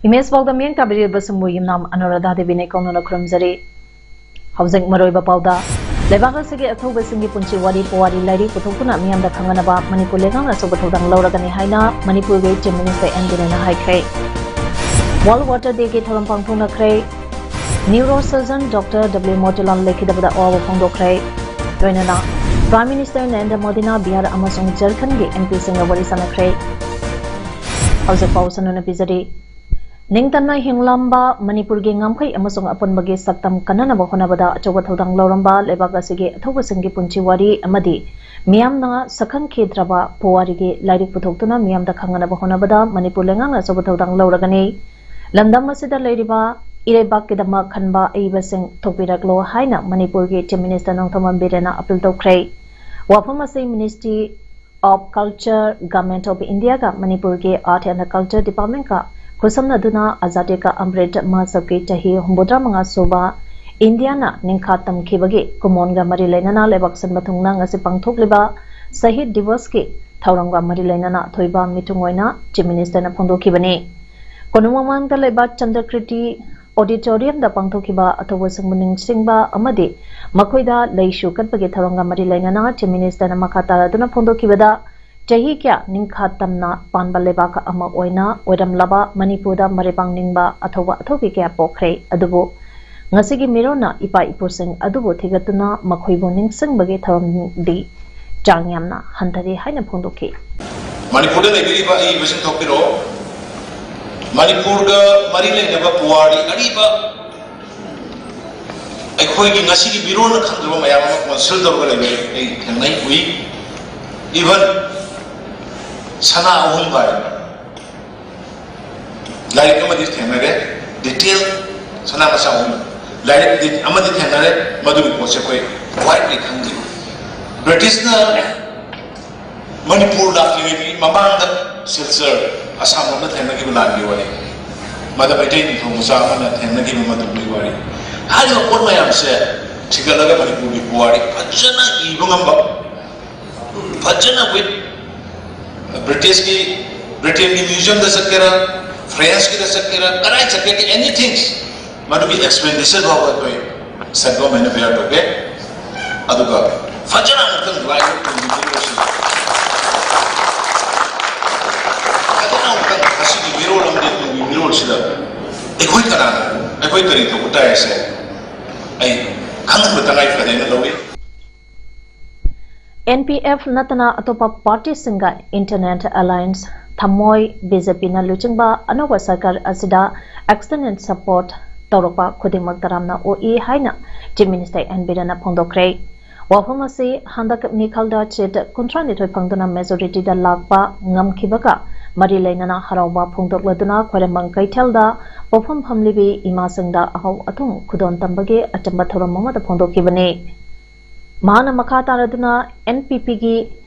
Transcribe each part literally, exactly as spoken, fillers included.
Image ꯄꯥꯎꯗ ꯃꯤꯠꯌꯦꯡ ꯇꯥꯕꯤꯔꯤꯕꯁꯤꯡꯕꯨ ꯌꯨꯝꯅꯥꯝ ꯑꯅꯨꯔꯥꯙꯥ ꯗꯦꯕꯤꯅ ꯏꯀꯥꯎꯅꯅ ꯈꯨꯔꯨꯝꯖꯔꯤ꯫ ꯍꯧꯖꯤꯛ ꯃꯔꯨꯑꯣꯏꯕ ꯄꯥꯎꯗ, ꯂꯩꯕꯥꯛ ꯑꯁꯤꯒꯤ ꯑꯊꯧꯕꯁꯤꯡꯒꯤ ꯄꯨꯟꯁꯤ ꯋꯥꯔꯤ ꯄꯨꯋꯥꯔꯤ ꯂꯥꯏꯔꯤꯛ ꯄꯨꯊꯣꯛꯇꯨꯅ ꯃꯤꯌꯥꯝꯗ ꯈꯪꯍꯟꯅꯕ ꯃꯅꯤꯄꯨꯔ ꯂꯩꯉꯥꯛꯅ ꯑꯆꯧꯕ ꯊꯧꯗꯥꯡ ꯂꯧꯔꯒꯅꯤ ꯍꯥꯏꯅ ꯃꯅꯤꯄꯨꯔꯒꯤ Chief Minister ꯑꯦꯟ ꯕꯤꯔꯦꯟꯅ ꯍꯥꯏꯈ꯭ꯔꯦ꯫ World Water Day ꯒꯤ ꯊꯧꯔꯝ ꯄꯥꯡꯊꯣꯛꯅꯈ꯭ꯔꯦ꯫ Neurosurgeon Doctor W ꯃꯣꯇꯤꯂꯥꯜ ꯂꯩꯈꯤꯗꯕꯗ ꯑꯋꯥꯕ ꯐꯣꯡꯗꯣꯛꯈ꯭ꯔꯦ꯫ ꯂꯣꯏꯅꯅ Prime Minister ꯅꯔꯦꯟꯗ꯭ꯔ ꯃꯣꯗꯤꯅ ꯕꯤꯍꯥꯔ ꯑꯃꯁꯨꯡ ꯖꯔꯈꯟꯒꯤ ꯑꯦꯝ ꯄꯤꯁꯤꯡꯒ ꯋꯥꯔꯤ ꯁꯥꯟꯅꯈ꯭ꯔꯦ꯫ ꯍꯧꯖꯤꯛ ꯄꯥꯎ ꯁꯟꯗꯣꯛꯅ ꯄꯤꯖꯔꯤ꯫ ꯅꯤꯡꯇꯝꯅ ꯍꯤꯡꯂꯝꯕ ꯃꯅꯤꯄꯨꯔꯒꯤ ꯉꯝꯈꯩ ꯑꯃꯁꯨꯡ ꯑꯄꯨꯟꯕꯒꯤ ꯁꯛꯇꯝ ꯀꯟꯅꯅꯕ ꯍꯣꯠꯅꯕꯗ ꯑꯆꯧꯕ ꯊꯧꯗꯥꯡ ꯂꯧꯔꯝꯕ ꯂꯩꯕꯥꯛ ꯑꯁꯤꯒꯤ ꯑꯊꯧꯕꯁꯤꯡꯒꯤ ꯄꯨꯟꯁꯤ ꯋꯥꯔꯤ ꯑꯃꯗꯤ ꯃꯤꯌꯥꯝꯅ ꯁꯛꯈꯪꯈꯤꯗ꯭ꯔꯕ ꯄꯨꯋꯥꯔꯤꯒꯤ ꯂꯥꯏꯔꯤꯛ ꯄꯨꯊꯣꯛꯇꯨꯅ ꯃꯤꯌꯥꯝꯗ ꯈꯪꯍꯟꯅꯕ ꯍꯣꯠꯅꯕꯗ ꯃꯅꯤꯄꯨꯔ ꯂꯩꯉꯥꯛꯅ ꯑꯆꯧꯕ ꯊꯧꯗꯥꯡ ꯂꯧꯔꯒꯅꯤ꯫ ꯂꯝꯗꯝ ꯑꯁꯤꯗ ꯂꯩꯔꯤꯕ ꯏꯔꯩꯕꯥꯛꯀꯤꯗꯃꯛ ꯈꯟꯕ ꯑꯏꯕꯁꯤꯡ ꯊꯣꯛꯄꯤꯔꯛꯂꯣ ꯍꯥꯏꯅ ꯃꯅꯤꯄꯨꯔꯒꯤ Chief Minister ꯅꯣꯡꯊꯣꯝꯕꯝ ꯕꯤꯔꯦꯟꯅ appeal ꯇꯧꯈ꯭ꯔꯦ꯫ ꯋꯥꯐꯝ ꯑꯁꯤ Ministry of Culture, Government of India ꯒ ꯃꯅꯤꯄꯨꯔꯒꯤ Art and Culture Department ꯀ ꯈꯨꯠꯁꯝꯅꯗꯨꯅ Azadi Ka Amrit Mahotsav ꯀꯤ ꯆꯍꯤ ꯍꯨꯝꯐꯨꯇꯔꯥ ꯃꯉꯥ ꯁꯨꯕ ꯏꯟꯗꯤꯌꯥꯅ ꯅꯤꯡꯈꯥ ꯇꯝꯈꯤꯕꯒꯤ ꯀꯨꯝꯑꯣꯟꯒ ꯃꯔꯤ ꯂꯩꯅꯅ ꯂꯩꯕꯥꯛ ꯁꯤꯟꯕ ꯊꯨꯡꯅ ꯉꯁꯤ ꯄꯥꯡꯊꯣꯛꯂꯤꯕ ꯁꯍꯤꯗ ꯗꯤꯋꯁꯀꯤ ꯊꯧꯔꯝꯒ ꯃꯔꯤ ꯂꯩꯅꯅ ꯑꯊꯣꯏꯕ ꯃꯤꯊꯨꯡ ꯑꯣꯏꯅ Chief Minister ꯅ ꯐꯣꯡꯗꯣꯛꯈꯤꯕꯅꯤ꯫ ꯀꯣꯅꯨꯡ ꯃꯃꯥꯡꯗ ꯂꯩꯕ ꯆꯟꯗ꯭ꯔꯀ꯭ꯔꯤꯇꯤ Auditorium ꯗ ꯄꯥꯡꯊꯣꯛꯈꯤꯕ ꯑꯊꯧꯕꯁꯤꯡꯕꯨ ꯅꯤꯡꯁꯤꯡꯕ ꯑꯃꯗꯤ ꯃꯈꯣꯏꯗ ꯂꯩꯁꯨ ꯀꯠꯄꯒꯤ ꯊꯧꯔꯝꯒ ꯃꯔꯤ ꯂꯩꯅꯅ Chief Minister ꯅ ꯃꯈꯥ ꯇꯥꯔꯗꯨꯅ ꯐꯣꯡꯗꯣꯛꯈꯤꯕꯗ, ꯆꯍꯤ ꯀꯌꯥ ꯅꯤꯡꯈꯥ ꯇꯝꯅ ꯄꯥꯟꯕ ꯂꯩꯕꯥꯛ ꯑꯃ ꯑꯣꯏꯅ ꯑꯣꯏꯔꯝꯂꯕ ꯃꯅꯤꯄꯨꯔꯗ ꯃꯔꯩꯕꯥꯛ ꯅꯤꯡꯕ ꯑꯊꯧꯕ ꯑꯊꯧꯕꯤ ꯀꯌꯥ ꯄꯣꯛꯈ꯭ꯔꯦ, ꯑꯗꯨꯕꯨ ꯉꯁꯤꯒꯤ ꯃꯤꯔꯣꯟꯅ ꯏꯄꯥ ꯏꯄꯨꯁꯤꯡ ꯑꯗꯨꯕꯨ ꯊꯤꯒꯠꯇꯨꯅ ꯃꯈꯣꯏꯕꯨ ꯅꯤꯡꯁꯤꯡꯕꯒꯤ ꯊꯧꯔꯝꯗꯤ ꯆꯥꯡ ꯌꯥꯝꯅ ꯍꯟꯊꯔꯦ ꯍꯥꯏꯅ ꯐꯣꯡꯗꯣꯛꯈꯤ꯫ ꯃꯅꯤꯄꯨꯔꯗ ꯂꯩꯕꯤꯔꯤꯕ ꯑꯏꯕꯁꯤꯡ ꯊꯣꯛꯄꯤꯔꯛꯑꯣ꯫ ꯃꯅꯤꯄꯨꯔꯒ ꯃꯔꯤ ꯂꯩꯅꯕ ꯄꯨꯋꯥꯔꯤ ꯑꯔꯤꯕ ꯑꯩꯈꯣꯏꯒꯤ ꯉꯁꯤꯒꯤ ꯃꯤꯔꯣꯟꯅ ꯈꯪꯗꯕ ꯃꯌꯥꯝ ꯑꯃ ꯀꯣꯟꯁꯤꯜ ꯇꯧꯔꯒ ꯂꯩꯕ ꯑꯩ ꯊꯦꯡꯅꯩ, ꯎꯏ꯫ Even ꯁꯅꯥ ꯑꯍꯨꯝ ꯀꯥꯏ, ꯂꯥꯏꯔꯤꯛ ꯑꯃꯗꯤ ꯊꯦꯡꯅꯔꯦ, ꯗꯤꯇꯦꯜ ꯁꯅꯥ ꯃꯆꯥ ꯑꯍꯨꯝ꯫ ꯂꯥꯏꯔꯤꯛ ꯑꯃꯗꯤ ꯊꯦꯡꯅꯔꯦ, ꯃꯗꯨꯒꯤ ꯄꯣꯠꯁꯦ ꯑꯩꯈꯣꯏ ꯋꯥꯏꯗꯂꯤ ꯈꯪꯗꯦ꯫ ꯕ꯭ꯔꯤꯇꯤꯁꯅ ꯃꯅꯤꯄꯨꯔ ꯂꯥꯛꯇ꯭ꯔꯤꯉꯩꯒꯤ ꯃꯃꯥꯡꯗ ꯁꯤꯜꯆꯔ, ꯑꯁꯥꯝ ꯂꯣꯝꯗ ꯊꯦꯡꯅꯈꯤꯕ ꯂꯥꯟꯒꯤ ꯋꯥꯔꯤ, ꯃꯗ ꯃꯩꯇꯩ ꯅꯤꯡꯊꯧ ꯃꯆꯥ ꯑꯃꯅ ꯊꯦꯡꯅꯈꯤꯕ ꯃꯗꯨꯒꯤ ꯋꯥꯔꯤ꯫ ꯍꯥꯏꯔꯤꯕ ꯄꯣꯠ ꯃꯌꯥꯝꯁꯦ ꯊꯤꯒꯠꯂꯒ ꯃꯅꯤꯄꯨꯔꯒꯤ ꯄꯨꯋꯥꯔꯤ ꯐꯖꯅ ꯏꯕ ꯉꯝꯕ, ꯐꯖꯅ with ꯕ꯭ꯔꯤꯇꯤꯁꯀꯤ, ꯕ꯭ꯔꯤꯇꯦꯟꯒꯤ ꯃ꯭ꯌꯨꯖꯤꯌꯝꯗ ꯆꯠꯀꯦꯔꯥ, ꯐ꯭ꯔꯦꯟꯁꯀꯤꯗ ꯆꯠꯀꯦꯔꯥ, ꯀꯗꯥꯏ ꯆꯠꯀꯦ, ꯑꯦꯅꯤꯊꯤꯡ, ꯃꯗꯨꯒꯤ ꯑꯦꯛꯁꯄꯦꯟꯗꯤꯆꯔ ꯐꯥꯎꯕ ꯑꯩꯈꯣꯏ ꯁꯦꯟꯐꯝ ꯍꯥꯏꯅ ꯕꯤꯌꯥꯔ ꯇꯧꯒꯦ꯫ ꯑꯗꯨꯒ ꯐꯖꯅ ꯑꯃꯨꯛꯇꯪ ꯂꯥꯏ ꯈꯨꯔꯨꯝꯕꯤꯔꯁꯤ꯫ ꯐꯖꯅ ꯑꯃꯨꯛꯇꯪ ꯉꯁꯤꯒꯤ ꯃꯤꯔꯣꯜ ꯑꯃꯗꯤ ꯇꯨꯡꯒꯤ ꯃꯤꯔꯣꯜꯁꯤꯗ ꯑꯩꯈꯣꯏ ꯀꯅꯥꯅꯣ, ꯑꯩꯈꯣꯏ ꯀꯔꯤ ꯇꯧꯕ ꯇꯥꯏ ꯍꯥꯏꯁꯦ ꯑꯩ ꯈꯪꯍꯟꯕ ꯇꯉꯥꯏ ꯐꯗꯦꯅ ꯂꯧꯏ꯫ ꯑꯦꯟ ꯄꯤ ꯑꯦꯐ ꯅꯠꯇꯅ ꯑꯇꯣꯞꯄ ꯄꯥꯔꯇꯤꯁꯤꯡꯒ ꯏꯟꯇꯔꯅꯦꯜ ꯑꯦꯂꯥꯏꯟꯁ ꯊꯝꯃꯣꯏ꯫ ꯕꯤ ꯖꯦ ꯄꯤꯅ ꯂꯨꯆꯤꯡꯕ ꯑꯅꯧꯕ ꯁꯔꯀꯥꯔ ꯑꯁꯤꯗ ꯑꯦꯛꯁꯇꯔꯅꯦꯜ ꯁꯄꯣꯔꯠ ꯇꯧꯔꯛꯄ ꯈꯨꯗꯤꯡꯃꯛ ꯇꯔꯥꯝꯅ ꯑꯣꯛꯏ ꯍꯥꯏꯅ ꯆꯤꯐ ꯃꯤꯅꯤꯁꯇꯔ ꯑꯦꯟ ꯕꯤꯔꯦꯟꯅ ꯐꯣꯡꯗꯣꯛꯈ꯭ꯔꯦ꯫ ꯋꯥꯐꯝ ꯑꯁꯤ ꯍꯟꯗꯛ ꯃꯤꯈꯜꯗ ꯁꯤꯠ ꯀꯨꯟꯊ꯭ꯔꯥꯅꯤꯊꯣꯏ ꯐꯪꯗꯨꯅ ꯃꯦꯖꯣꯔꯤꯇꯤꯗ ꯂꯥꯛꯄ ꯉꯝꯈꯤꯕꯒ ꯃꯔꯤ ꯂꯩꯅꯅ ꯍꯔꯥꯎꯕ ꯐꯣꯡꯗꯣꯛꯂꯗꯨꯅ ꯈ꯭ꯋꯥꯏꯔꯝꯕꯟ ꯀꯩꯊꯦꯜꯗ ꯄꯣꯠꯐꯝ ꯐꯝꯂꯤꯕꯤ ꯏꯃꯥꯁꯤꯡꯗ ꯑꯍꯥꯎ ꯑꯊꯨꯝ ꯈꯨꯗꯣꯜ ꯇꯝꯕꯒꯤ ꯑꯆꯝꯕ ꯊꯧꯔꯝ ꯑꯃꯗ ꯐꯣꯡꯗꯣꯛꯈꯤꯕꯅꯤ꯫ ꯃꯍꯥꯛꯅ ꯃꯈꯥ ꯇꯥꯔꯗꯨꯅ ꯑꯦꯟ ꯄꯤ ꯄꯤꯒꯤ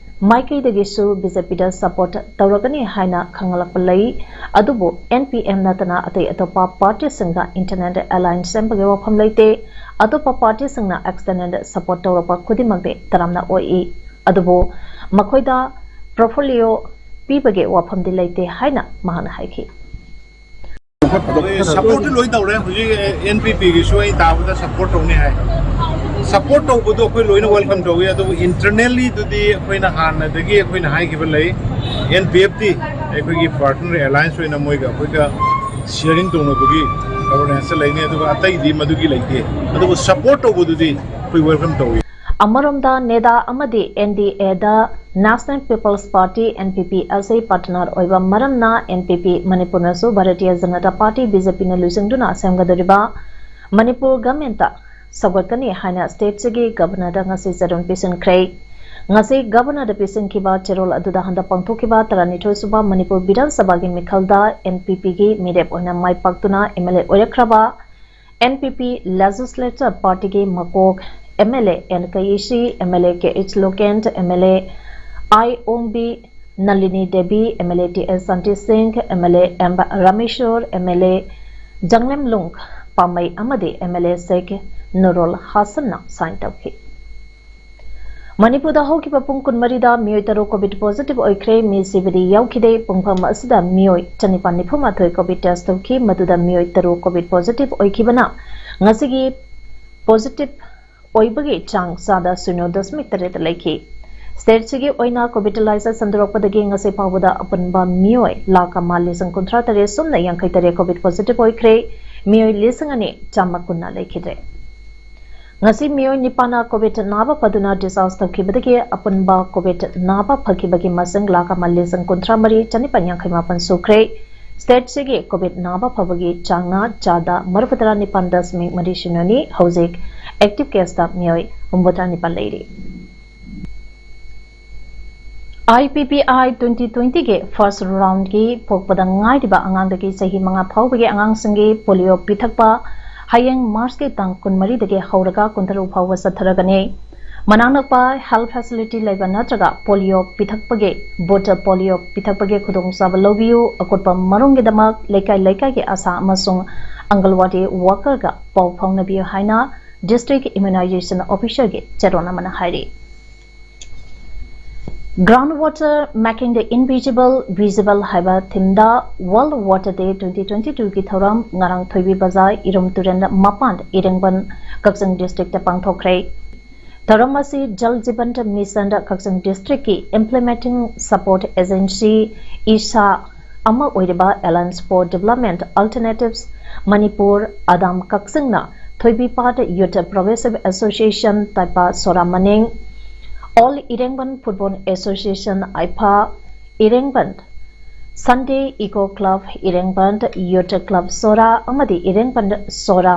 ꯃꯥꯏꯀꯩꯗꯒꯤꯁꯨ ꯕꯤ ꯖꯦ ꯄꯤꯗ ꯁꯄꯣꯔꯠ ꯇꯧꯔꯒꯅꯤ ꯍꯥꯏꯅ ꯈꯪꯍꯜꯂꯛꯄ ꯂꯩ꯫ ꯑꯗꯨꯕꯨ ꯑꯦꯟ ꯄꯤ ꯑꯦꯝ ꯅꯠꯇꯅ ꯑꯇꯩ ꯑꯇꯣꯞꯄ ꯄꯥꯔꯇꯤꯁꯤꯡꯒ ꯏꯟꯇꯔꯅꯦꯜ ꯑꯦꯂꯥꯏꯟꯁ ꯁꯦꯝꯕꯒꯤ ꯋꯥꯐꯝ ꯂꯩꯇꯦ꯫ ꯑꯇꯣꯞꯄ ꯄꯥꯔꯇꯤꯁꯤꯡꯅ ꯑꯦꯛꯁꯇꯔꯅꯦꯜ ꯁꯄꯣꯔꯠ ꯇꯧꯔꯛꯄ ꯈꯨꯗꯤꯡꯃꯛꯇꯤ ꯇꯔꯥꯝꯅ ꯑꯣꯛꯏ꯫ ꯑꯗꯨꯕꯨ ꯃꯈꯣꯏꯗ ꯄꯣꯔꯠꯐꯣꯂꯤꯑꯣ ꯄꯤꯕꯒꯤ ꯋꯥꯐꯝꯗꯤ ꯂꯩꯇꯦ ꯍꯥꯏꯅ ꯃꯍꯥꯛꯅ ꯍꯥꯏꯈꯤ꯫ ꯁꯄꯣꯔꯠꯇꯤ ꯂꯣꯏ ꯇꯧꯔꯦ꯫ ꯍꯧꯖꯤꯛ ꯑꯦꯟ ꯄꯤ ꯄꯤꯒꯤꯁꯨ ꯑꯩ ꯇꯥꯕꯗ ꯁꯄꯣꯔꯠ ꯇꯧꯅꯤ ꯍꯥꯏ꯫ ꯁꯄꯣꯔꯠ ꯇꯧꯕꯗꯣ ꯑꯩꯈꯣꯏ ꯂꯣꯏꯅ ꯋꯦꯜꯀꯝ ꯇꯧꯏ, ꯑꯗꯨꯕꯨ ꯏꯟꯇꯔꯅꯦꯜꯂꯤꯗꯨꯗꯤ ꯑꯩꯈꯣꯏꯅ ꯍꯥꯟꯅꯗꯒꯤ ꯑꯩꯈꯣꯏꯅ ꯍꯥꯏꯈꯤꯕ ꯂꯩ꯫ ꯑꯦꯟ ꯄꯤ ꯑꯦꯐꯇꯤ ꯑꯩꯈꯣꯏꯒꯤ ꯄꯥꯔꯠꯅꯔ ꯑꯦꯂꯥꯏꯟꯁ ꯑꯣꯏꯅ ꯃꯣꯏꯒ ꯑꯩꯈꯣꯏꯒ ꯁꯤꯌꯔꯤꯡ ꯇꯧꯅꯕꯒꯤ ꯒꯕꯔꯅꯦꯟꯁꯇ ꯂꯩꯅꯤ, ꯑꯗꯨꯒ ꯑꯇꯩꯗꯤ ꯃꯗꯨꯒꯤ ꯂꯩꯇꯦ꯫ ꯑꯗꯨꯕꯨ ꯁꯄꯣꯔꯠ ꯇꯧꯕꯗꯨꯗꯤ ꯑꯩꯈꯣꯏ ꯋꯦꯜꯀꯝ ꯇꯧꯏ꯫ ꯑꯃꯔꯣꯝꯗ ꯅꯦꯗꯥ ꯑꯃꯗꯤ ꯑꯦꯟ ꯗꯤ ꯑꯦꯗ National People's Party, N P P, ꯑꯁꯤ ꯄꯥꯔꯠꯅꯔ ꯑꯣꯏꯕ ꯃꯔꯝꯅ ꯑꯦꯟ ꯄꯤ ꯄꯤ, ꯃꯅꯤꯄꯨꯔꯅꯁꯨ Bharatiya Janata Party, B J ꯄꯤꯅ ꯂꯨꯆꯤꯡꯗꯨꯅ ꯁꯦꯝꯒꯗꯧꯔꯤꯕ ꯃꯅꯤꯄꯨꯔ ꯒꯃꯦꯟꯇ ꯁꯧꯒꯠꯀꯅꯤ ꯍꯥꯏꯅ ꯁ꯭ꯇꯦꯠꯁꯤꯒꯤ ꯒꯕꯔꯅꯔꯗ ꯉꯁꯤ ꯆꯦꯔꯣꯜ ꯄꯤꯁꯤꯟꯈ꯭ꯔꯦ꯫ ꯉꯁꯤ ꯒꯕꯔꯅꯔꯗ ꯄꯤꯁꯤꯟꯈꯤꯕ ꯆꯦꯔꯣꯜ ꯑꯗꯨꯗ ꯍꯟꯗꯛ ꯄꯥꯡꯊꯣꯛꯈꯤꯕ ꯇꯔꯥꯅꯤꯊꯣꯏ ꯁꯨꯕ ꯃꯅꯤꯄꯨꯔ ꯕꯤꯙꯥꯟ ꯁꯚꯥꯒꯤ ꯃꯤꯈꯜꯗ NPPꯒꯤ ꯃꯤꯔꯦꯞ ꯑꯣꯏꯅ ꯃꯥꯏ ꯄꯥꯛꯇꯨꯅ MLA ꯑꯣꯏꯔꯛꯈ꯭ꯔꯕ NPP Legislature Partyꯒꯤ ꯃꯀꯣꯛ MLA N Keisi, MLA Kh Loken, MLA I Ongbi, Nalini Devi, MLA Ts Shanti Singh, MLA M Rameshwor, MLA ꯖꯪꯂꯦꯝꯂꯨꯡ ꯄꯥꯃꯩ ꯑꯃꯗꯤ MLA ꯁꯦꯈ ꯅꯨꯔꯨꯜ ꯍꯥꯁꯟꯅ ꯁꯥꯏꯟ ꯇꯧꯈꯤ꯫ ꯃꯅꯤꯄꯨꯔꯗ ꯍꯧꯈꯤꯕ ꯄꯨꯡ ꯀꯨꯟꯃꯔꯤꯗ ꯃꯤꯑꯣꯏ ꯇꯔꯨꯛ COVID positive ꯑꯣꯏꯈ꯭ꯔꯦ꯫ ꯃꯤ ꯁꯤꯕꯗꯤ ꯌꯥꯎꯈꯤꯗꯦ꯫ ꯄꯨꯡꯐꯝ ꯑꯁꯤꯗ ꯃꯤꯑꯣꯏ ꯆꯅꯤꯄꯥꯟ ꯅꯤꯐꯨ ꯃꯥꯊꯣꯏ COVID test ꯇꯧꯈꯤ꯫ ꯃꯗꯨꯗ ꯃꯤꯑꯣꯏ ꯇꯔꯨꯛ COVID positive ꯑꯣꯏꯈꯤꯕꯅ ꯉꯁꯤꯒꯤ positive ꯑꯣꯏꯕꯒꯤ ꯆꯥꯡ ꯆꯥꯗ ꯁꯤꯅꯣ ꯗꯁꯃꯤꯛ ꯇꯔꯦꯠ ꯂꯩꯈꯤ꯫ Stateꯁꯤꯒꯤ ꯑꯣꯏꯅ COVID ꯂꯥꯏꯆꯠ ꯁꯟꯗꯣꯔꯛꯄꯗꯒꯤ ꯉꯁꯤ ꯐꯥꯎꯕꯗ ꯑꯄꯨꯟꯕ ꯃꯤꯑꯣꯏ ꯂꯥꯈ ꯑꯃ ꯂꯤꯁꯤꯡ ꯀꯨꯟꯊ꯭ꯔꯥ ꯇꯔꯦꯠ ꯁꯨꯞꯅ ꯌꯥꯡꯈꯩ ꯇꯔꯦꯠ COVID positive ꯑꯣꯏꯈ꯭ꯔꯦ꯫ ꯃꯤꯑꯣꯏ ꯂꯤꯁꯤꯡ ꯑꯅꯤ ꯆꯥꯝꯃ ꯀꯨꯟꯅ ꯂꯩꯈꯤꯗ꯭ꯔꯦ꯫ ꯉꯁꯤ ꯃꯤꯑꯣꯏ ꯅꯤꯄꯥꯟꯅ COVID ꯅꯥꯕ ꯐꯗꯨꯅ discharge ꯇꯧꯈꯤꯕꯗꯒꯤ ꯑꯄꯨꯟꯕ COVID ꯅꯥꯕ ꯐꯈꯤꯕꯒꯤ ꯃꯁꯤꯡ ꯂꯥꯈ ꯑꯃ ꯂꯤꯁꯤꯡ ꯀꯨꯟꯊ꯭ꯔꯥ ꯃꯔꯤ ꯆꯅꯤꯄꯥꯟ ꯌꯥꯡꯈꯩ ꯃꯥꯄꯟ ꯁꯨꯈ꯭ꯔꯦ꯫ Stateꯁꯤꯒꯤ COVID ꯅꯥꯕ ꯐꯕꯒꯤ ꯆꯥꯡꯅ ꯆꯥꯗ ꯃꯔꯤꯐꯨꯇꯔꯥ ꯅꯤꯄꯥꯟ ꯗꯁꯃꯤꯛ ꯃꯔꯤ ꯁꯤꯅꯣꯅꯤ꯫ ꯍꯧꯖꯤꯛ active caseꯇ ꯃꯤꯑꯣꯏ ꯍꯨꯝꯐꯨꯇꯔꯥ ꯅꯤꯄꯥꯟ ꯂꯩꯔꯤ꯫ IPPI twenty twentyꯒꯤ first roundꯒꯤ ꯄꯣꯛꯄꯗ ꯉꯥꯏꯔꯤꯕ ꯑꯉꯥꯡꯗꯒꯤ ꯆꯍꯤ ꯃꯉꯥ ꯐꯥꯎꯕꯒꯤ ꯑꯉꯥꯡꯁꯤꯡꯒꯤ polio ꯄꯤꯊꯛꯄ ꯍꯌꯦꯡ Marchꯀꯤ ꯇꯥꯡ ꯀꯨꯟꯃꯔꯤꯗꯒꯤ ꯍꯧꯔꯒ ꯀꯨꯟꯇꯔꯨꯛ ꯐꯥꯎꯕ ꯆꯠꯊꯔꯒꯅꯤ꯫ ꯃꯅꯥꯛ ꯅꯛꯄ health facility ꯂꯩꯕ ꯅꯠꯇ꯭ꯔꯒ polio ꯄꯤꯊꯛꯄꯒꯤ booth polio ꯄꯤꯊꯛꯄꯒꯤ ꯈꯨꯗꯣꯡꯆꯥꯕ ꯂꯧꯕꯤꯌꯨ꯫ ꯑꯀꯨꯞꯄ ꯃꯔꯣꯜꯒꯤꯗꯃꯛ ꯂꯩꯀꯥꯏ ꯂꯩꯀꯥꯏꯒꯤ ꯑꯁꯥ ꯑꯃꯁꯨꯡ ꯑꯪꯒꯜꯋꯥꯗꯤ workerꯒ ꯄꯥꯎ ꯐꯥꯎꯅꯕꯤꯌꯨ ꯍꯥꯏꯅ District Immunization Officerꯒꯤ ꯆꯦꯔꯣꯜ ꯑꯃꯅ ꯍꯥꯏꯔꯤ꯫ Ground water making the invisible visible ꯍꯥꯏꯕ themeꯗ World Water Day twenty twenty twoꯒꯤ ꯊꯧꯔꯝ ꯉꯔꯥꯡ ꯊꯣꯏꯕꯤ ꯕꯖꯥꯔ ꯏꯔꯨꯝ ꯇꯨꯔꯦꯜ ꯃꯄꯥꯟ ꯏꯔꯦꯡꯕꯟ ꯀꯛꯆꯤꯡ districtꯇ ꯄꯥꯡꯊꯣꯛꯈ꯭ꯔꯦ꯫ ꯊꯧꯔꯝ ꯑꯁꯤ Jal Jeevan Mission ꯀꯛꯆꯤꯡ districtꯀꯤ implementing support agency ꯏꯁꯥ ꯑꯃ ꯑꯣꯏꯔꯤꯕ Alliance for Development Alternatives Manipur ꯑꯗꯥꯝ ꯀꯛꯆꯤꯡꯅ ꯊꯣꯏꯕꯤꯄꯥꯠ Youth Progressive Association ꯇꯥꯏꯄꯥ ꯁꯣꯔꯥ ꯃꯅꯤꯡ, All Irengban Football Association ꯑꯥꯏꯐꯥ ꯏꯔꯦꯡꯕꯟ, Sunday Eco Club ꯏꯔꯦꯡꯕꯟ, Youth Club ꯁꯣꯔꯥ ꯑꯃꯗꯤ ꯏꯔꯦꯡꯕꯟ ꯁꯣꯔꯥ,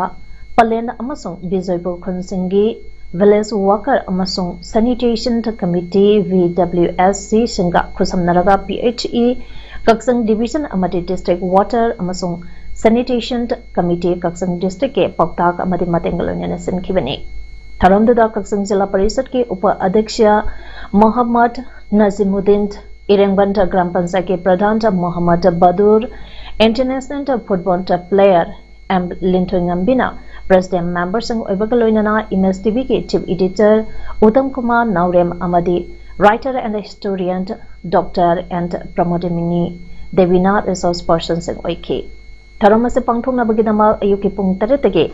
ꯄꯂꯦꯟ ꯑꯃꯁꯨꯡ ꯕꯤꯖꯣꯏꯄꯨꯔ ꯈꯨꯟꯁꯤꯡꯒꯤ Village Worker ꯑꯃꯁꯨꯡ Sanitation Committee, V W S C ꯁꯤꯡꯒ ꯈꯨꯠꯁꯝꯅꯔꯒ P H E, ꯀꯛꯆꯤꯡ Division ꯑꯃꯗꯤ District Water ꯑꯃꯁꯨꯡ Sanitation Committee, ꯀꯛꯆꯤꯡ District ꯀꯤ ꯄꯥꯎꯇꯥꯛ ꯑꯃꯗꯤ ꯃꯇꯦꯡꯒ ꯂꯣꯏꯅꯅ ꯁꯤꯟꯈꯤꯕꯅꯤ꯫ ꯊꯧꯔꯝꯗꯨꯗ ꯀꯛꯆꯤꯡ ꯖꯤꯂꯥ ꯄꯔꯤꯁꯠꯀꯤ ꯎꯄ ꯑꯗ꯭ꯌꯛꯁ ꯃꯣꯍꯝꯃꯗ ꯅꯖꯤꯃꯨꯗꯤꯟ, ꯏꯔꯦꯡꯕꯟ ꯒ꯭ꯔꯥꯝ ꯄꯟꯆꯥꯌꯠꯀꯤ ꯄ꯭ꯔꯙꯥꯟ Mohammad ꯕꯗꯨꯔ, International Football Player M ꯂꯤꯟꯊꯣꯏꯉꯝꯕꯤꯅ President Memberꯁꯤꯡ ꯑꯣꯏꯕꯒ ꯂꯣꯏꯅꯅ M S T V ꯒꯤ Chief Editor ꯎꯇꯝ ꯀꯨꯃꯥꯔ ꯅꯥꯎꯔꯦꯝ ꯑꯃꯗꯤ Writer and Historian Doctor N Pramodini ꯗꯦꯕꯤꯅ Resource Personꯁꯤꯡ ꯑꯣꯏꯈꯤ꯫ ꯊꯧꯔꯝ ꯑꯁꯤ ꯄꯥꯡꯊꯣꯛꯅꯕꯒꯤꯗꯃꯛ ꯑꯌꯨꯛꯀꯤ ꯄꯨꯡ ꯇꯔꯦꯠꯇꯒꯤ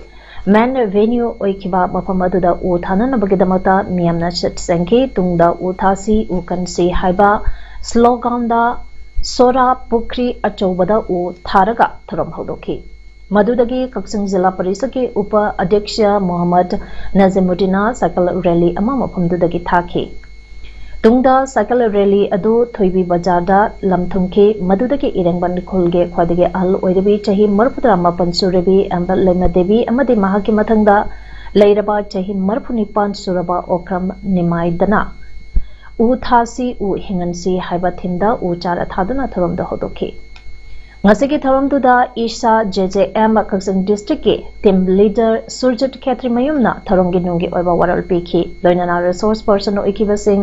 Main Venue ꯑꯣꯏꯈꯤꯕ ꯃꯐꯝ ꯑꯗꯨꯗ ꯎ ꯊꯥꯅꯅꯕꯒꯤꯗꯃꯛꯇ ꯃꯤꯌꯥꯝꯅ ꯁꯤꯠ ꯁꯦꯡꯈꯤ꯫ ꯇꯨꯡꯗ ꯎ ꯊꯥꯁꯤ, ꯎ ꯀꯟꯁꯤ ꯍꯥꯏꯕ sloganꯗ ꯁꯣꯔꯥ ꯄꯨꯈ꯭ꯔꯤ ꯑꯆꯧꯕꯗ ꯎ ꯊꯥꯔꯒ ꯊꯧꯔꯝ ꯍꯧꯗꯣꯛꯈꯤ꯫ ꯃꯗꯨꯗꯒꯤ ꯀꯛꯆꯤꯡ ꯖꯤꯂꯥ ꯄꯔꯤꯁꯠꯀꯤ ꯎꯄ ꯑꯗ꯭ꯌꯛꯁ ꯃꯣꯍꯝꯃꯗ ꯅꯖꯤꯃꯨꯗꯤꯟꯅ cycle rally ꯑꯃ ꯃꯐꯝꯗꯨꯗꯒꯤ ꯊꯥꯈꯤ꯫ ꯇꯨꯡꯗ cycle rally ꯑꯗꯨ ꯊꯣꯏꯕꯤ ꯕꯖꯥꯔꯗ ꯂꯝ ꯊꯨꯡꯈꯤ꯫ ꯃꯗꯨꯗꯒꯤ ꯏꯔꯦꯡꯕꯟ ꯈꯨꯜꯒꯤ ꯈ꯭ꯋꯥꯏꯗꯒꯤ ꯑꯍꯜ ꯑꯣꯏꯔꯕꯤ, ꯆꯍꯤ ꯃꯔꯤꯐꯨ ꯇꯔꯥ ꯃꯥꯄꯟ ꯁꯨꯔꯕꯤ ꯑꯦꯝꯕ ꯂꯩꯃ ꯗꯦꯕꯤ ꯑꯃꯗꯤ ꯃꯍꯥꯛꯀꯤ ꯃꯊꯪꯗ ꯂꯩꯔꯕ ꯆꯍꯤ ꯃꯔꯤꯐꯨ ꯅꯤꯄꯥꯟ ꯁꯨꯔꯕ ꯑꯣꯀ꯭ꯔꯝ ꯅꯤꯃꯥꯏꯗꯅ ꯎ ꯊꯥꯁꯤ, ꯎ ꯍꯤꯡꯍꯟꯁꯤ ꯍꯥꯏꯕ themeꯗ ꯎ ꯆꯥꯔ ꯊꯥꯗꯨꯅ ꯊꯧꯔꯝꯗꯨ ꯍꯧꯗꯣꯛꯈꯤ꯫ ꯉꯁꯤꯒꯤ ꯊꯧꯔꯝꯗꯨꯗ ꯏꯁꯥ J J M ꯀꯛꯆꯤꯡ Districtꯀꯤ Team Leader ꯁꯨꯔꯖꯤꯠ ꯈꯦꯇ꯭ꯔꯤꯃꯌꯨꯝꯅ ꯊꯧꯔꯝꯒꯤ ꯅꯨꯡꯒꯤ ꯑꯣꯏꯕ ꯋꯥꯔꯣꯜ ꯄꯤꯈꯤ꯫ ꯂꯣꯏꯅꯅ Resource Person ꯑꯣꯏꯈꯤꯕꯁꯤꯡ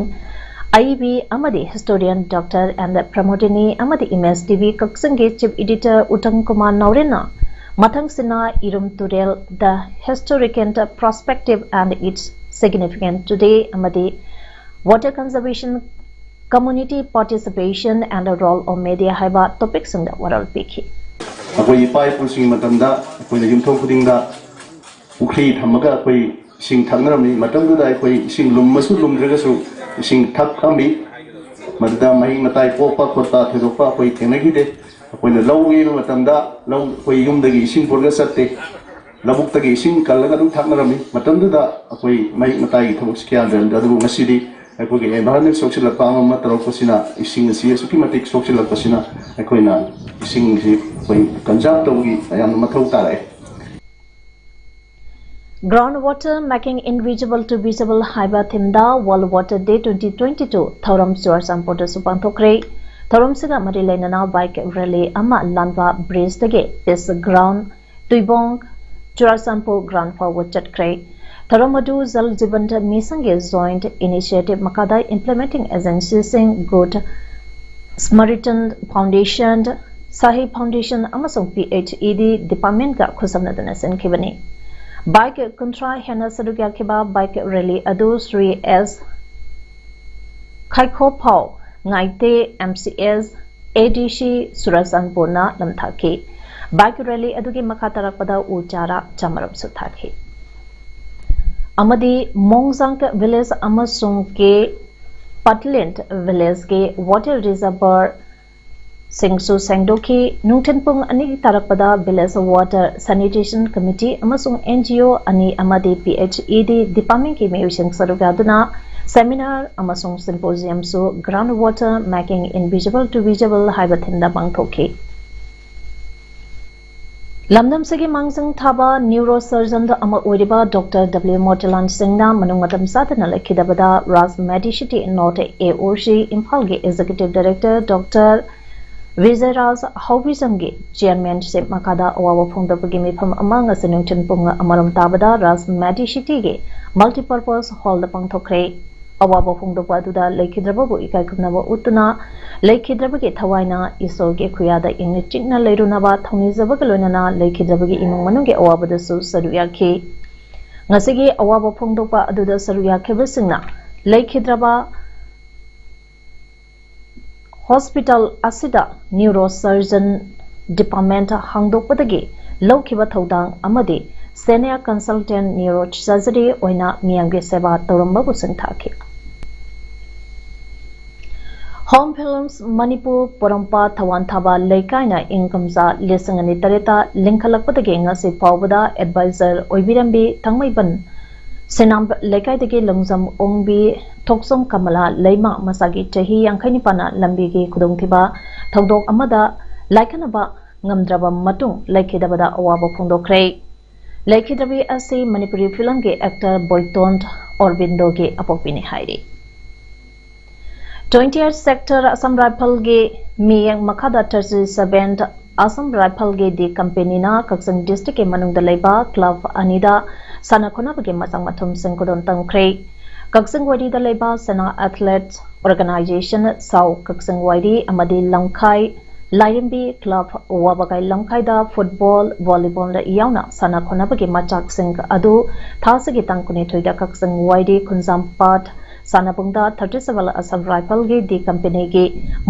ꯑꯏꯕꯤ ꯑꯃꯗꯤ Historian Doctor N Pramodini ꯑꯃꯗꯤ M S T V ꯀꯛꯆꯤꯡꯒꯤ Chief Editor ꯎꯇꯝ ꯀꯨꯃꯥꯔ ꯅꯥꯎꯔꯦꯝꯅ ꯃꯊꯪꯁꯤꯅ ꯏꯔꯨꯝ ꯇꯨꯔꯦꯜ, The Historical Perspective and Its Significance Today ꯑꯃꯗꯤ Water Conservation, Community Participation and Role of Media ꯍꯥꯏꯕ topicꯁꯤꯡꯗ ꯋꯥꯔꯣꯜ ꯄꯤꯈꯤ꯫ ꯑꯩꯈꯣꯏ ꯏꯄꯥ ꯏꯄꯨꯁꯤꯡꯒꯤ ꯃꯇꯝꯗ ꯑꯩꯈꯣꯏꯅ ꯌꯨꯝꯊꯣꯡ ꯈꯨꯗꯤꯡꯗ ꯄꯨꯈ꯭ꯔꯤ ꯊꯝꯃꯒ ꯑꯩꯈꯣꯏ ꯏꯁꯤꯡ ꯊꯛꯅꯔꯝꯃꯤ꯫ ꯃꯇꯝꯗꯨꯗ ꯑꯩꯈꯣꯏ ꯏꯁꯤꯡ ꯂꯨꯝꯃꯁꯨ ꯂꯨꯝꯗ꯭ꯔꯒꯁꯨ ꯏꯁꯤꯡ ꯊꯛꯑꯝꯃꯤ꯫ ꯃꯗꯨꯗ ꯃꯍꯤꯛ ꯃꯇꯥꯏ ꯄꯣꯛꯄ ꯈꯣꯠꯄ ꯊꯣꯏꯗꯣꯛꯄ ꯑꯩꯈꯣꯏ ꯊꯦꯡꯅꯈꯤꯗꯦ꯫ ꯑꯩꯈꯣꯏꯅ ꯂꯧ ꯌꯩꯕ ꯃꯇꯝꯗ ꯂꯧ ꯑꯩꯈꯣꯏ ꯌꯨꯝꯗꯒꯤ ꯏꯁꯤꯡ ꯄꯨꯔꯒ ꯆꯠꯇꯦ꯫ ꯂꯧꯕꯨꯛꯇꯒꯤ ꯏꯁꯤꯡ ꯀꯜꯂꯒ ꯑꯗꯨꯝ ꯊꯛꯅꯔꯝꯃꯤ꯫ ꯃꯇꯝꯗꯨꯗ ꯑꯩꯈꯣꯏ ꯃꯍꯤꯛ ꯃꯇꯥꯏꯒꯤ ꯊꯕꯛꯁꯤ ꯀꯌꯥ ꯂꯩꯔꯝꯗꯦ꯫ ꯑꯗꯨꯕꯨ ꯉꯁꯤꯗꯤ ꯑꯩꯈꯣꯏꯒꯤ environment ꯁꯣꯛꯆꯤꯜꯂꯛꯄ ꯑꯃ ꯑꯃ ꯇꯧꯔꯛꯄꯁꯤꯅ ꯏꯁꯤꯡ ꯑꯁꯤ ꯑꯁꯨꯛꯀꯤ ꯃꯇꯤꯛ ꯁꯣꯛꯆꯤꯜꯂꯛꯄꯁꯤꯅ ꯑꯩꯈꯣꯏꯅ ꯏꯁꯤꯡꯁꯤ ꯑꯩꯈꯣꯏ conserve ꯇꯧꯕꯒꯤ ꯌꯥꯝꯅ ꯃꯊꯧ ꯇꯥꯔꯛꯑꯦ꯫ Ground water making invisible to visible ꯍꯥꯏꯕ theme ꯗ World Water Day twenty twenty-two ꯊꯧꯔꯝ ꯆꯨꯔꯆꯥꯟꯄꯨꯔꯗꯁꯨ ꯄꯥꯡꯊꯣꯛꯈ꯭ꯔꯦ꯫ ꯊꯧꯔꯝꯁꯤꯒ ꯃꯔꯤ ꯂꯩꯅꯅ bike rally ꯑꯃ ꯂꯥꯟꯕ bridge ꯗꯒꯤ Peace Ground, ꯇꯨꯏꯕꯣꯡ, ꯆꯨꯔꯆꯥꯟꯄꯨꯔ ground ꯐꯥꯎꯕ ꯆꯠꯈ꯭ꯔꯦ꯫ ꯊꯧꯔꯝ ꯑꯗꯨ Jal Jeevan Mission ꯒꯤ joint initiative ꯃꯈꯥꯗ implementing agency ꯁꯤꯡ, Good Samaritan Foundation, Sahi Foundation ꯑꯃꯁꯨꯡ P H E D department ꯀ ꯈꯨꯠꯁꯝꯅꯗꯨꯅ ꯁꯤꯟꯈꯤꯕꯅꯤ꯫ Bike ꯀꯨꯟꯊ꯭ꯔꯥ ꯍꯦꯟꯅ ꯁꯔꯨꯛ ꯌꯥꯈꯤꯕ bike rally ꯑꯗꯨ Shri S ꯈꯥꯏꯈꯣꯐꯥꯎ ꯉꯥꯏꯇꯦ M C S A D C ꯆꯨꯔꯆꯥꯟꯄꯨꯔꯅ ꯂꯝꯊꯥꯈꯤ꯫ Bike rally ꯑꯗꯨꯒꯤ ꯃꯈꯥ ꯇꯥꯔꯛꯄꯗ ꯎ ꯆꯥꯔꯥ ꯆꯥꯃꯔꯨꯝꯁꯨ ꯊꯥꯈꯤ꯫ ꯑꯃꯗꯤ ꯃꯣꯡꯖꯥꯡ village ꯑꯃꯁꯨꯡ K Patland village ꯀꯤ water reservoir ꯁꯤꯡꯁꯨ ꯁꯦꯡꯗꯣꯛꯈꯤ꯫ ꯅꯨꯡꯊꯤꯜ ꯄꯨꯡ ꯑꯅꯤ ꯇꯥꯔꯛꯄꯗ village water sanitation committee ꯑꯃꯁꯨꯡ N G O ꯑꯅꯤ ꯑꯃꯗꯤ P H E D department ꯀꯤ ꯃꯤꯑꯣꯏꯁꯤꯡ ꯁꯔꯨꯛ ꯌꯥꯗꯨꯅ seminar ꯑꯃꯁꯨꯡ symposium ꯁꯨ Ground Water Making Invisible to Visible ꯍꯥꯏꯕ theme ꯗ ꯄꯥꯡꯊꯣꯛꯈꯤ꯫ ꯂꯝꯗꯝꯁꯤꯒꯤ ꯃꯥꯡꯖꯤꯜ ꯊꯥꯕ neurosurgeon ꯑꯃ ꯑꯣꯏꯔꯤꯕ Doctor W ꯃꯣꯇꯤꯂꯥꯜ ꯁꯤꯡꯅ ꯃꯅꯨꯡ ꯃꯇꯝ ꯆꯥꯗꯅ ꯂꯩꯈꯤꯗꯕꯗ Raj Medicity North A O C ꯏꯝꯐꯥꯜꯒꯤ executive director Doctor ꯕꯤꯖꯌꯔꯥꯖ ꯍꯥꯎꯕꯤꯖꯝꯒꯤ chairmanship ꯃꯈꯥꯗ ꯑꯋꯥꯕ ꯐꯣꯡꯗꯣꯛꯄꯒꯤ ꯃꯤꯐꯝ ꯑꯃ ꯉꯁꯤ ꯅꯨꯡꯊꯤꯜ ꯄꯨꯡ ꯑꯃꯔꯣꯝ ꯇꯥꯕꯗ Raj Medicity ꯒꯤ multipurpose hall ꯗ ꯄꯥꯡꯊꯣꯛꯈ꯭ꯔꯦ꯫ ꯑꯋꯥꯕ ꯐꯣꯡꯗꯣꯛꯄ ꯑꯗꯨꯗ ꯂꯩꯈꯤꯗ꯭ꯔꯕꯕꯨ ꯏꯀꯥꯏ ꯈꯨꯝꯅꯕ ꯎꯠꯇꯨꯅ ꯂꯩꯈꯤꯗ꯭ꯔꯕꯒꯤ ꯊꯋꯥꯏꯅ ꯏꯁꯣꯔꯒꯤ ꯈꯨꯌꯥꯗ ꯏꯪꯅ ꯆꯤꯛꯅ ꯂꯩꯔꯨꯅꯕ ꯊꯧꯅꯤꯖꯕꯒ ꯂꯣꯏꯅꯅ ꯂꯩꯈꯤꯗ꯭ꯔꯕꯒꯤ ꯏꯃꯨꯡ ꯃꯅꯨꯡꯒꯤ ꯑꯋꯥꯕꯗꯁꯨ ꯁꯔꯨꯛ ꯌꯥꯈꯤ꯫ ꯉꯁꯤꯒꯤ ꯑꯋꯥꯕ ꯐꯣꯡꯗꯣꯛꯄ ꯑꯗꯨꯗ ꯁꯔꯨꯛ ꯌꯥꯈꯤꯕꯁꯤꯡꯅ ꯂꯩꯈꯤꯗ꯭ꯔꯕ hospital ꯑꯁꯤꯗ neurosurgeon department ꯍꯥꯡꯗꯣꯛꯄꯗꯒꯤ ꯂꯧꯈꯤꯕ ꯊꯧꯗꯥꯡ ꯑꯃꯗꯤ senior consultant neurosurgery ꯑꯣꯏꯅ ꯃꯤꯌꯥꯝꯒꯤ ꯁꯦꯕꯥ ꯇꯧꯔꯝꯕꯕꯨ ꯁꯤꯡꯊꯥꯈꯤ꯫ Home Films ꯃꯅꯤꯄꯨꯔ ꯄꯣꯔꯣꯝꯄꯥꯠ ꯊꯧꯕꯥꯜ ꯊꯥꯕ ꯂꯩꯀꯥꯏꯅ ꯏꯪ ꯀꯨꯝꯖꯥ ꯂꯤꯁꯤꯡ ꯑꯅꯤ ꯇꯔꯦꯠꯇ ꯂꯤꯡꯈꯠꯂꯛꯄꯗꯒꯤ ꯉꯁꯤ ꯐꯥꯎꯕꯗ advisor ꯑꯣꯏꯕꯤꯔꯝꯕꯤ ꯊꯥꯡꯃꯩꯕꯟ ꯁꯤꯅꯥꯝ ꯂꯩꯀꯥꯏꯗꯒꯤ ꯂꯪꯖꯝ ꯑꯣꯡꯕꯤ ꯊꯣꯛꯆꯣꯝ ꯀꯃꯂꯥ ꯂꯩꯃ ꯃꯁꯥꯒꯤ ꯆꯍꯤ ꯌꯥꯡꯈꯩ ꯅꯤꯄꯥꯟꯅ ꯂꯝꯕꯤꯒꯤ ꯈꯨꯗꯣꯡꯊꯤꯕ ꯊꯧꯗꯣꯛ ꯑꯃꯗ ꯂꯥꯏꯀꯠꯅꯕ ꯉꯝꯗ꯭ꯔꯕ ꯃꯇꯨꯡ ꯂꯩꯈꯤꯗꯕꯗ ꯑꯋꯥꯕ ꯐꯣꯡꯗꯣꯛꯈ꯭ꯔꯦ꯫ ꯂꯩꯈꯤꯗ꯭ꯔꯕꯤ ꯑꯁꯤ ꯃꯅꯤꯄꯨꯔꯤ ꯐꯤꯂꯝꯒꯤ ꯑꯦꯛꯇꯔ ꯕꯣꯏꯇꯣꯟ ꯑꯣꯔꯕꯤꯟꯗꯣꯒꯤ ꯑꯄꯣꯛꯄꯤꯅꯤ ꯍꯥꯏꯔꯤ꯫ Twenty eight Sector Assam Rifleꯒꯤ ꯃꯤꯠꯌꯦꯡ ꯃꯈꯥꯗ thirty seven Assam Rifleꯒꯤ D Companyꯅ ꯀꯛꯆꯤꯡ districtꯀꯤ ꯃꯅꯨꯡꯗ ꯂꯩꯕ club ꯑꯅꯤꯗ ꯁꯥꯟꯅ ꯈꯣꯠꯅꯕꯒꯤ ꯃꯆꯥꯛ ꯃꯊꯨꯝꯁꯤꯡ ꯈꯨꯗꯣꯜ ꯇꯝꯈ꯭ꯔꯦ꯫ ꯀꯛꯆꯤꯡ ꯋꯥꯏꯔꯤꯗ ꯂꯩꯕ ꯁꯦꯅꯥ Athletes Organisation, ꯁꯥꯎ ꯀꯛꯆꯤꯡ ꯋꯥꯏꯔꯤ ꯑꯃꯗꯤ ꯂꯝꯈꯥꯏ ꯂꯥꯏꯔꯦꯝꯕꯤ club ꯋꯥꯕꯒꯥꯏ ꯂꯝꯈꯥꯏꯗ football, volleyball ꯌꯥꯎꯅ ꯁꯥꯟꯅ ꯈꯣꯠꯅꯕꯒꯤ ꯃꯆꯥꯛꯁꯤꯡ ꯑꯗꯨ ꯊꯥꯁꯤꯒꯤ ꯇꯥꯡ ꯀꯨꯟꯅꯤꯊꯣꯏꯗ ꯀꯛꯆꯤꯡ ꯋꯥꯏꯔꯤ ꯈꯨꯟꯖꯥꯝꯄꯥꯠ ꯁꯥꯟꯅꯕꯨꯡꯗ thirty seven Assam Rifleꯒꯤ D Companyꯒꯤ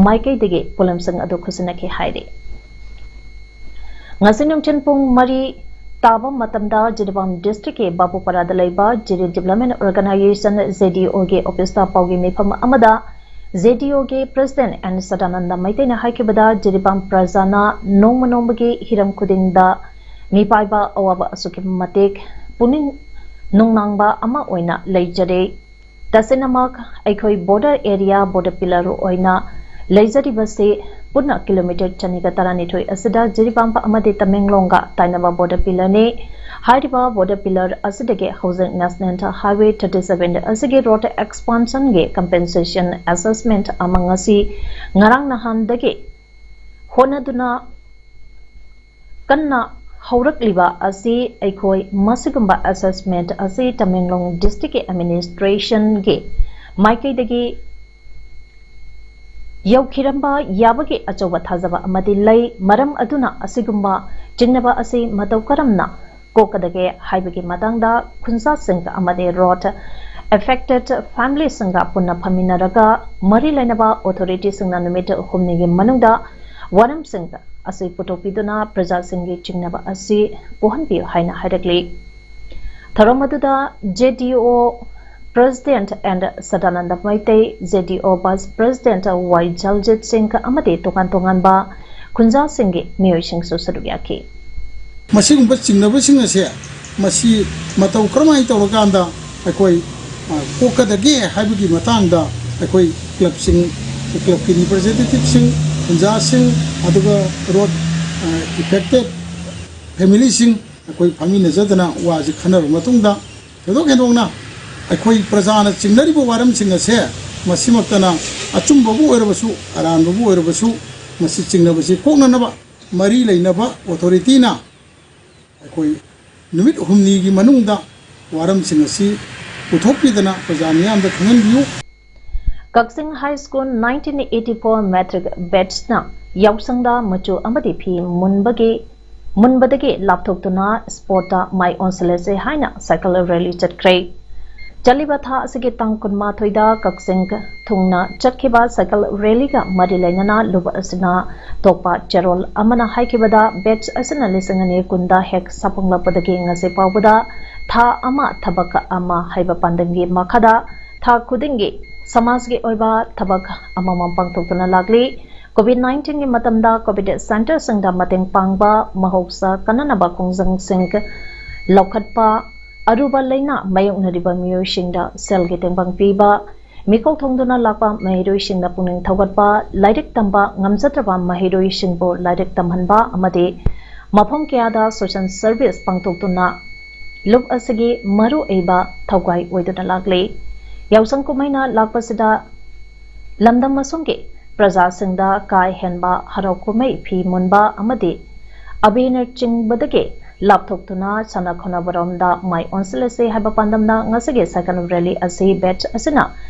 ꯃꯥꯏꯀꯩꯗꯒꯤ ꯄꯣꯠꯂꯝꯁꯤꯡ ꯑꯗꯨ ꯈꯨꯠꯁꯤꯟꯅꯈꯤ ꯍꯥꯏꯔꯤ꯫ ꯉꯁꯤ ꯅꯨꯡꯊꯤꯜ ꯄꯨꯡ ꯃꯔꯤ ꯇꯥꯕ ꯃꯇꯝꯗ ꯖꯤꯔꯤꯕꯥꯝ districtꯀꯤ ꯕꯥꯕꯨꯄꯥꯔꯥꯗ ꯂꯩꯕ ꯖꯤꯔꯤ Development Organisation, JDOꯒꯤ officeꯇ ꯄꯥꯎꯒꯤ ꯃꯤꯐꯝ ꯑꯃꯗ JDOꯒꯤ President N ꯁꯗꯥꯅꯟꯗ ꯃꯩꯇꯩꯅ ꯍꯥꯏꯈꯤꯕꯗ, ꯖꯤꯔꯤꯕꯥꯝ ꯄ꯭ꯔꯖꯥꯅ ꯅꯣꯡꯃ ꯅꯣꯡꯃꯒꯤ ꯍꯤꯔꯝ ꯈꯨꯗꯤꯡꯗ ꯃꯤꯄꯥꯏꯕ ꯑꯋꯥꯕ ꯑꯁꯨꯛꯀꯤ ꯃꯇꯤꯛ ꯄꯨꯛꯅꯤꯡ ꯅꯨꯡꯅꯥꯡꯕ ꯑꯃ ꯑꯣꯏꯅ ꯂꯩꯖꯔꯦ꯫ ꯇꯁꯦꯡꯅꯃꯛ ꯑꯩꯈꯣꯏ border area, border pillar ꯑꯣꯏꯅ ꯂꯩꯖꯔꯤꯕꯁꯤ ꯄꯨꯟꯅ kilometre ꯆꯅꯤꯒ ꯇꯔꯥꯅꯤꯊꯣꯏ ꯑꯁꯤꯗ ꯖꯤꯔꯤꯕꯥꯝ ꯑꯃꯗꯤ ꯇꯃꯦꯡꯂꯣꯡꯒ ꯇꯥꯏꯅꯕ border pillarꯅꯤ꯫ ꯍꯥꯏꯔꯤꯕ border pillar ꯑꯁꯤꯗꯒꯤ ꯍꯧꯖꯤꯛ National Highway thirty seven ꯑꯁꯤꯒꯤ road expansionꯒꯤ compensation assessment ꯑꯃ ꯉꯁꯤ ꯉꯔꯥꯡ ꯅꯍꯥꯟꯗꯒꯤ ꯍꯣꯠꯅꯗꯨꯅ ꯀꯟꯅ ꯍꯧꯔꯛꯂꯤꯕ ꯑꯁꯤ ꯑꯩꯈꯣꯏ ꯃꯁꯤꯒꯨꯝꯕ assessment ꯑꯁꯤ ꯇꯃꯦꯡꯂꯣꯡ districtꯀꯤ administrationꯒꯤ ꯃꯥꯏꯀꯩꯗꯒꯤ ꯌꯧꯈꯤꯔꯝꯕ ꯌꯥꯕꯒꯤ ꯑꯆꯧꯕ ꯊꯥꯖꯕ ꯑꯃꯗꯤ ꯂꯩ꯫ ꯃꯔꯝ ꯑꯗꯨꯅ ꯑꯁꯤꯒꯨꯝꯕ ꯆꯤꯡꯅꯕ ꯑꯁꯤ ꯃꯇꯧ ꯀꯔꯝꯅ ꯀꯣꯛꯀꯗꯒꯦ ꯍꯥꯏꯕꯒꯤ ꯃꯇꯥꯡꯗ ꯈꯨꯟꯖꯥꯁꯤꯡ ꯑꯃꯗꯤ road affected familyꯁꯤꯡꯒ ꯄꯨꯟꯅ ꯐꯝꯃꯤꯟꯅꯔꯒ ꯃꯔꯤ ꯂꯩꯅꯕ authorityꯁꯤꯡꯅ ꯅꯨꯃꯤꯠ ꯍꯨꯝꯅꯤꯒꯤ ꯃꯅꯨꯡꯗ ꯋꯥꯔꯝꯁꯤꯡ ꯑꯁꯤ ꯄꯨꯊꯣꯛꯄꯤꯗꯨꯅ ꯄ꯭ꯔꯖꯥꯁꯤꯡꯒꯤ ꯆꯤꯡꯅꯕ ꯑꯁꯤ ꯀꯣꯛꯍꯟꯕꯤꯌꯨ ꯍꯥꯏꯅ ꯍꯥꯏꯔꯛꯂꯤ꯫ ꯊꯧꯔꯝ ꯑꯗꯨꯗ JDO President N Sadananda Meitei, JDO Vice President Y ꯖꯜꯖꯤꯠ ꯁꯤꯡ ꯑꯃꯗꯤ ꯇꯣꯉꯥꯟ ꯇꯣꯉꯥꯟꯕ ꯈꯨꯟꯖꯥꯁꯤꯡꯒꯤ ꯃꯤꯑꯣꯏꯁꯤꯡꯁꯨ ꯁꯔꯨꯛ ꯌꯥꯈꯤ꯫ ꯃꯁꯤꯒꯨꯝꯕ ꯆꯤꯡꯅꯕꯁꯤꯡ ꯑꯁꯦ ꯃꯁꯤ ꯃꯇꯧ ꯀꯔꯝꯍꯥꯏꯅ ꯇꯧꯔꯀꯥꯟꯗ ꯑꯩꯈꯣꯏ, ꯑ, ꯀꯣꯛꯀꯗꯒꯦ ꯍꯥꯏꯕꯒꯤ ꯃꯇꯥꯡꯗ ꯑꯩꯈꯣꯏ clubꯁꯤꯡ, clubꯀꯤ representativeꯁꯤꯡ, ꯈꯨꯟꯖꯥꯁꯤꯡ, ꯑꯗꯨꯒ road, ꯑ, affected familyꯁꯤꯡ, ꯑꯩꯈꯣꯏ ꯐꯝꯃꯤꯟꯅꯖꯗꯅ ꯋꯥꯁꯤ ꯈꯟꯅꯔꯕ ꯃꯇꯨꯡꯗ, ꯊꯣꯏꯗꯣꯛ ꯍꯦꯟꯗꯣꯛꯅ ꯑꯩꯈꯣꯏ ꯄ꯭ꯔꯖꯥꯅ ꯆꯤꯡꯅꯔꯤꯕ ꯋꯥꯔꯝꯁꯤꯡ ꯑꯁꯦ, ꯃꯁꯤꯃꯛꯇꯅ ꯑꯆꯨꯝꯕꯕꯨ ꯑꯣꯏꯔꯕꯁꯨ, ꯑꯔꯥꯟꯕꯕꯨ ꯑꯣꯏꯔꯕꯁꯨ, ꯃꯁꯤ ꯆꯤꯡꯅꯕꯁꯤ ꯀꯣꯛꯅꯅꯕ ꯃꯔꯤ ꯂꯩꯅꯕ ꯑꯣꯊꯣꯔꯤꯇꯤꯅ ꯑꯩꯈꯣꯏ ꯅꯨꯃꯤꯠ ꯍꯨꯝꯅꯤꯒꯤ ꯃꯅꯨꯡꯗ ꯋꯥꯔꯝꯁꯤꯡ ꯑꯁꯤ ꯄꯨꯊꯣꯛꯄꯤꯗꯅ ꯄ꯭ꯔꯖꯥ ꯃꯤꯌꯥꯝꯗ ꯈꯪꯍꯟꯕꯤꯌꯨ꯫ Kakching high school nineteen eighty four matric batchꯅ ꯌꯥꯎꯁꯪꯗ ꯃꯆꯨ ꯑꯃꯗꯤ ꯐꯤ ꯃꯨꯟꯕꯒꯤ ꯃꯨꯟꯕꯗꯒꯤ ꯂꯥꯞꯊꯣꯛꯇꯨꯅ ꯁ꯭ꯄꯣꯔꯠꯇ ꯃꯥꯏ ꯑꯣꯟꯁꯤꯜꯂꯁꯦ ꯍꯥꯏꯅ ꯁꯥꯏꯀꯜ ꯔꯦꯂꯤ ꯆꯠꯈ꯭ꯔꯦ꯫ ꯆꯠꯂꯤꯕ ꯊꯥ ꯑꯁꯤꯒꯤ ꯇꯥꯡ ꯀꯨꯟꯃꯥꯊꯣꯏꯗ ꯀꯛꯆꯤꯡ ꯊꯨꯡꯅ ꯆꯠꯈꯤꯕ ꯁꯥꯏꯀꯜ ꯔꯦꯂꯤꯒ ꯃꯔꯤ ꯂꯩꯅꯅ ꯂꯨꯞ ꯑꯁꯤꯅ ꯊꯣꯛꯄ ꯆꯦꯔꯣꯜ ꯑꯃꯅ ꯍꯥꯏꯈꯤꯕꯗ, ꯕꯦꯠꯆ ꯑꯁꯤꯅ ꯂꯤꯁꯤꯡ ꯑꯅꯤ ꯀꯨꯟꯗ ꯍꯦꯛ ꯁꯥꯐꯣꯡꯂꯛꯄꯗꯒꯤ ꯉꯁꯤ ꯐꯥꯎꯕꯗ ꯊꯥ ꯑꯃ ꯊꯕꯛ ꯑꯃ ꯍꯥꯏꯕ ꯄꯥꯟꯗꯝꯒꯤ ꯃꯈꯥꯗ ꯊꯥ ꯈꯨꯗꯤꯡꯒꯤ ꯁꯃꯥꯖꯒꯤ ꯑꯣꯏꯕ ꯊꯕꯛ ꯑꯃꯃꯝ ꯄꯥꯡꯊꯣꯛꯇꯨꯅ ꯂꯥꯛꯂꯤ꯫ ꯀꯣꯚꯤꯗ ꯅꯥꯏꯟꯇꯤꯟꯒꯤ ꯃꯇꯝꯗ ꯀꯣꯚꯤꯗ ꯁꯦꯟꯇꯔꯁꯤꯡꯗ ꯃꯇꯦꯡ ꯄꯥꯡꯕ, ꯃꯍꯧꯁꯥ ꯀꯟꯅꯅꯕ ꯈꯣꯡꯖꯪꯁꯤꯡ ꯂꯧꯈꯠꯄ, ꯑꯔꯨꯕ ꯂꯥꯏꯅꯥ ꯃꯥꯌꯣꯛꯅꯔꯤꯕ ꯃꯤꯑꯣꯏꯁꯤꯡꯗ ꯁꯦꯜꯒꯤ ꯇꯦꯡꯕꯥꯡ ꯄꯤꯕ, ꯃꯤꯀꯣꯛ ꯊꯣꯡꯗꯨꯅ ꯂꯥꯛꯄ ꯃꯍꯩꯔꯣꯏꯁꯤꯡꯗ ꯄꯨꯛꯅꯤꯡ ꯊꯧꯒꯠꯄ, ꯂꯥꯏꯔꯤꯛ ꯇꯝꯕ ꯉꯝꯖꯗ꯭ꯔꯕ ꯃꯍꯩꯔꯣꯏꯁꯤꯡꯕꯨ ꯂꯥꯏꯔꯤꯛ ꯇꯝꯍꯟꯕ ꯑꯃꯗꯤ ꯃꯐꯝ ꯀꯌꯥꯗ ꯁꯣꯁꯦꯜ ꯁꯔꯚꯤꯁ ꯄꯥꯡꯊꯣꯛꯇꯨꯅ ꯂꯨꯞ ꯑꯁꯤꯒꯤ ꯃꯔꯨ ꯑꯣꯏꯕ ꯊꯧꯒꯥꯏ ꯑꯣꯏꯗꯨꯅ ꯂꯥꯛꯂꯤ꯫ ꯌꯥꯎꯁꯪ ꯀꯨꯝꯍꯩꯅ ꯂꯥꯛꯄꯁꯤꯗ ꯂꯝꯗꯝ ꯑꯁꯣꯝꯒꯤ ꯄ꯭ꯔꯖꯥꯁꯤꯡꯗ ꯀꯥ ꯍꯦꯟꯕ ꯍꯔꯥꯎ ꯀꯨꯝꯍꯩ, ꯐꯤ ꯃꯨꯟꯕ ꯑꯃꯗꯤ ꯑꯕꯤꯔꯅꯆꯤꯡꯕꯗꯒꯤ ꯂꯥꯞꯊꯣꯛꯇꯨꯅ ꯁꯥꯟꯅ ꯈꯣꯠꯅꯕꯔꯣꯝꯗ ꯃꯥꯏ ꯑꯣꯟꯁꯤꯜꯂꯁꯤ ꯍꯥꯏꯕ ꯄꯥꯟꯗꯝꯅ ꯉꯁꯤꯒꯤ ꯁꯥꯏꯀꯜ ꯔꯦꯂꯤ ꯑꯁꯤ ꯕꯦꯠꯆ ꯑꯁꯤꯅ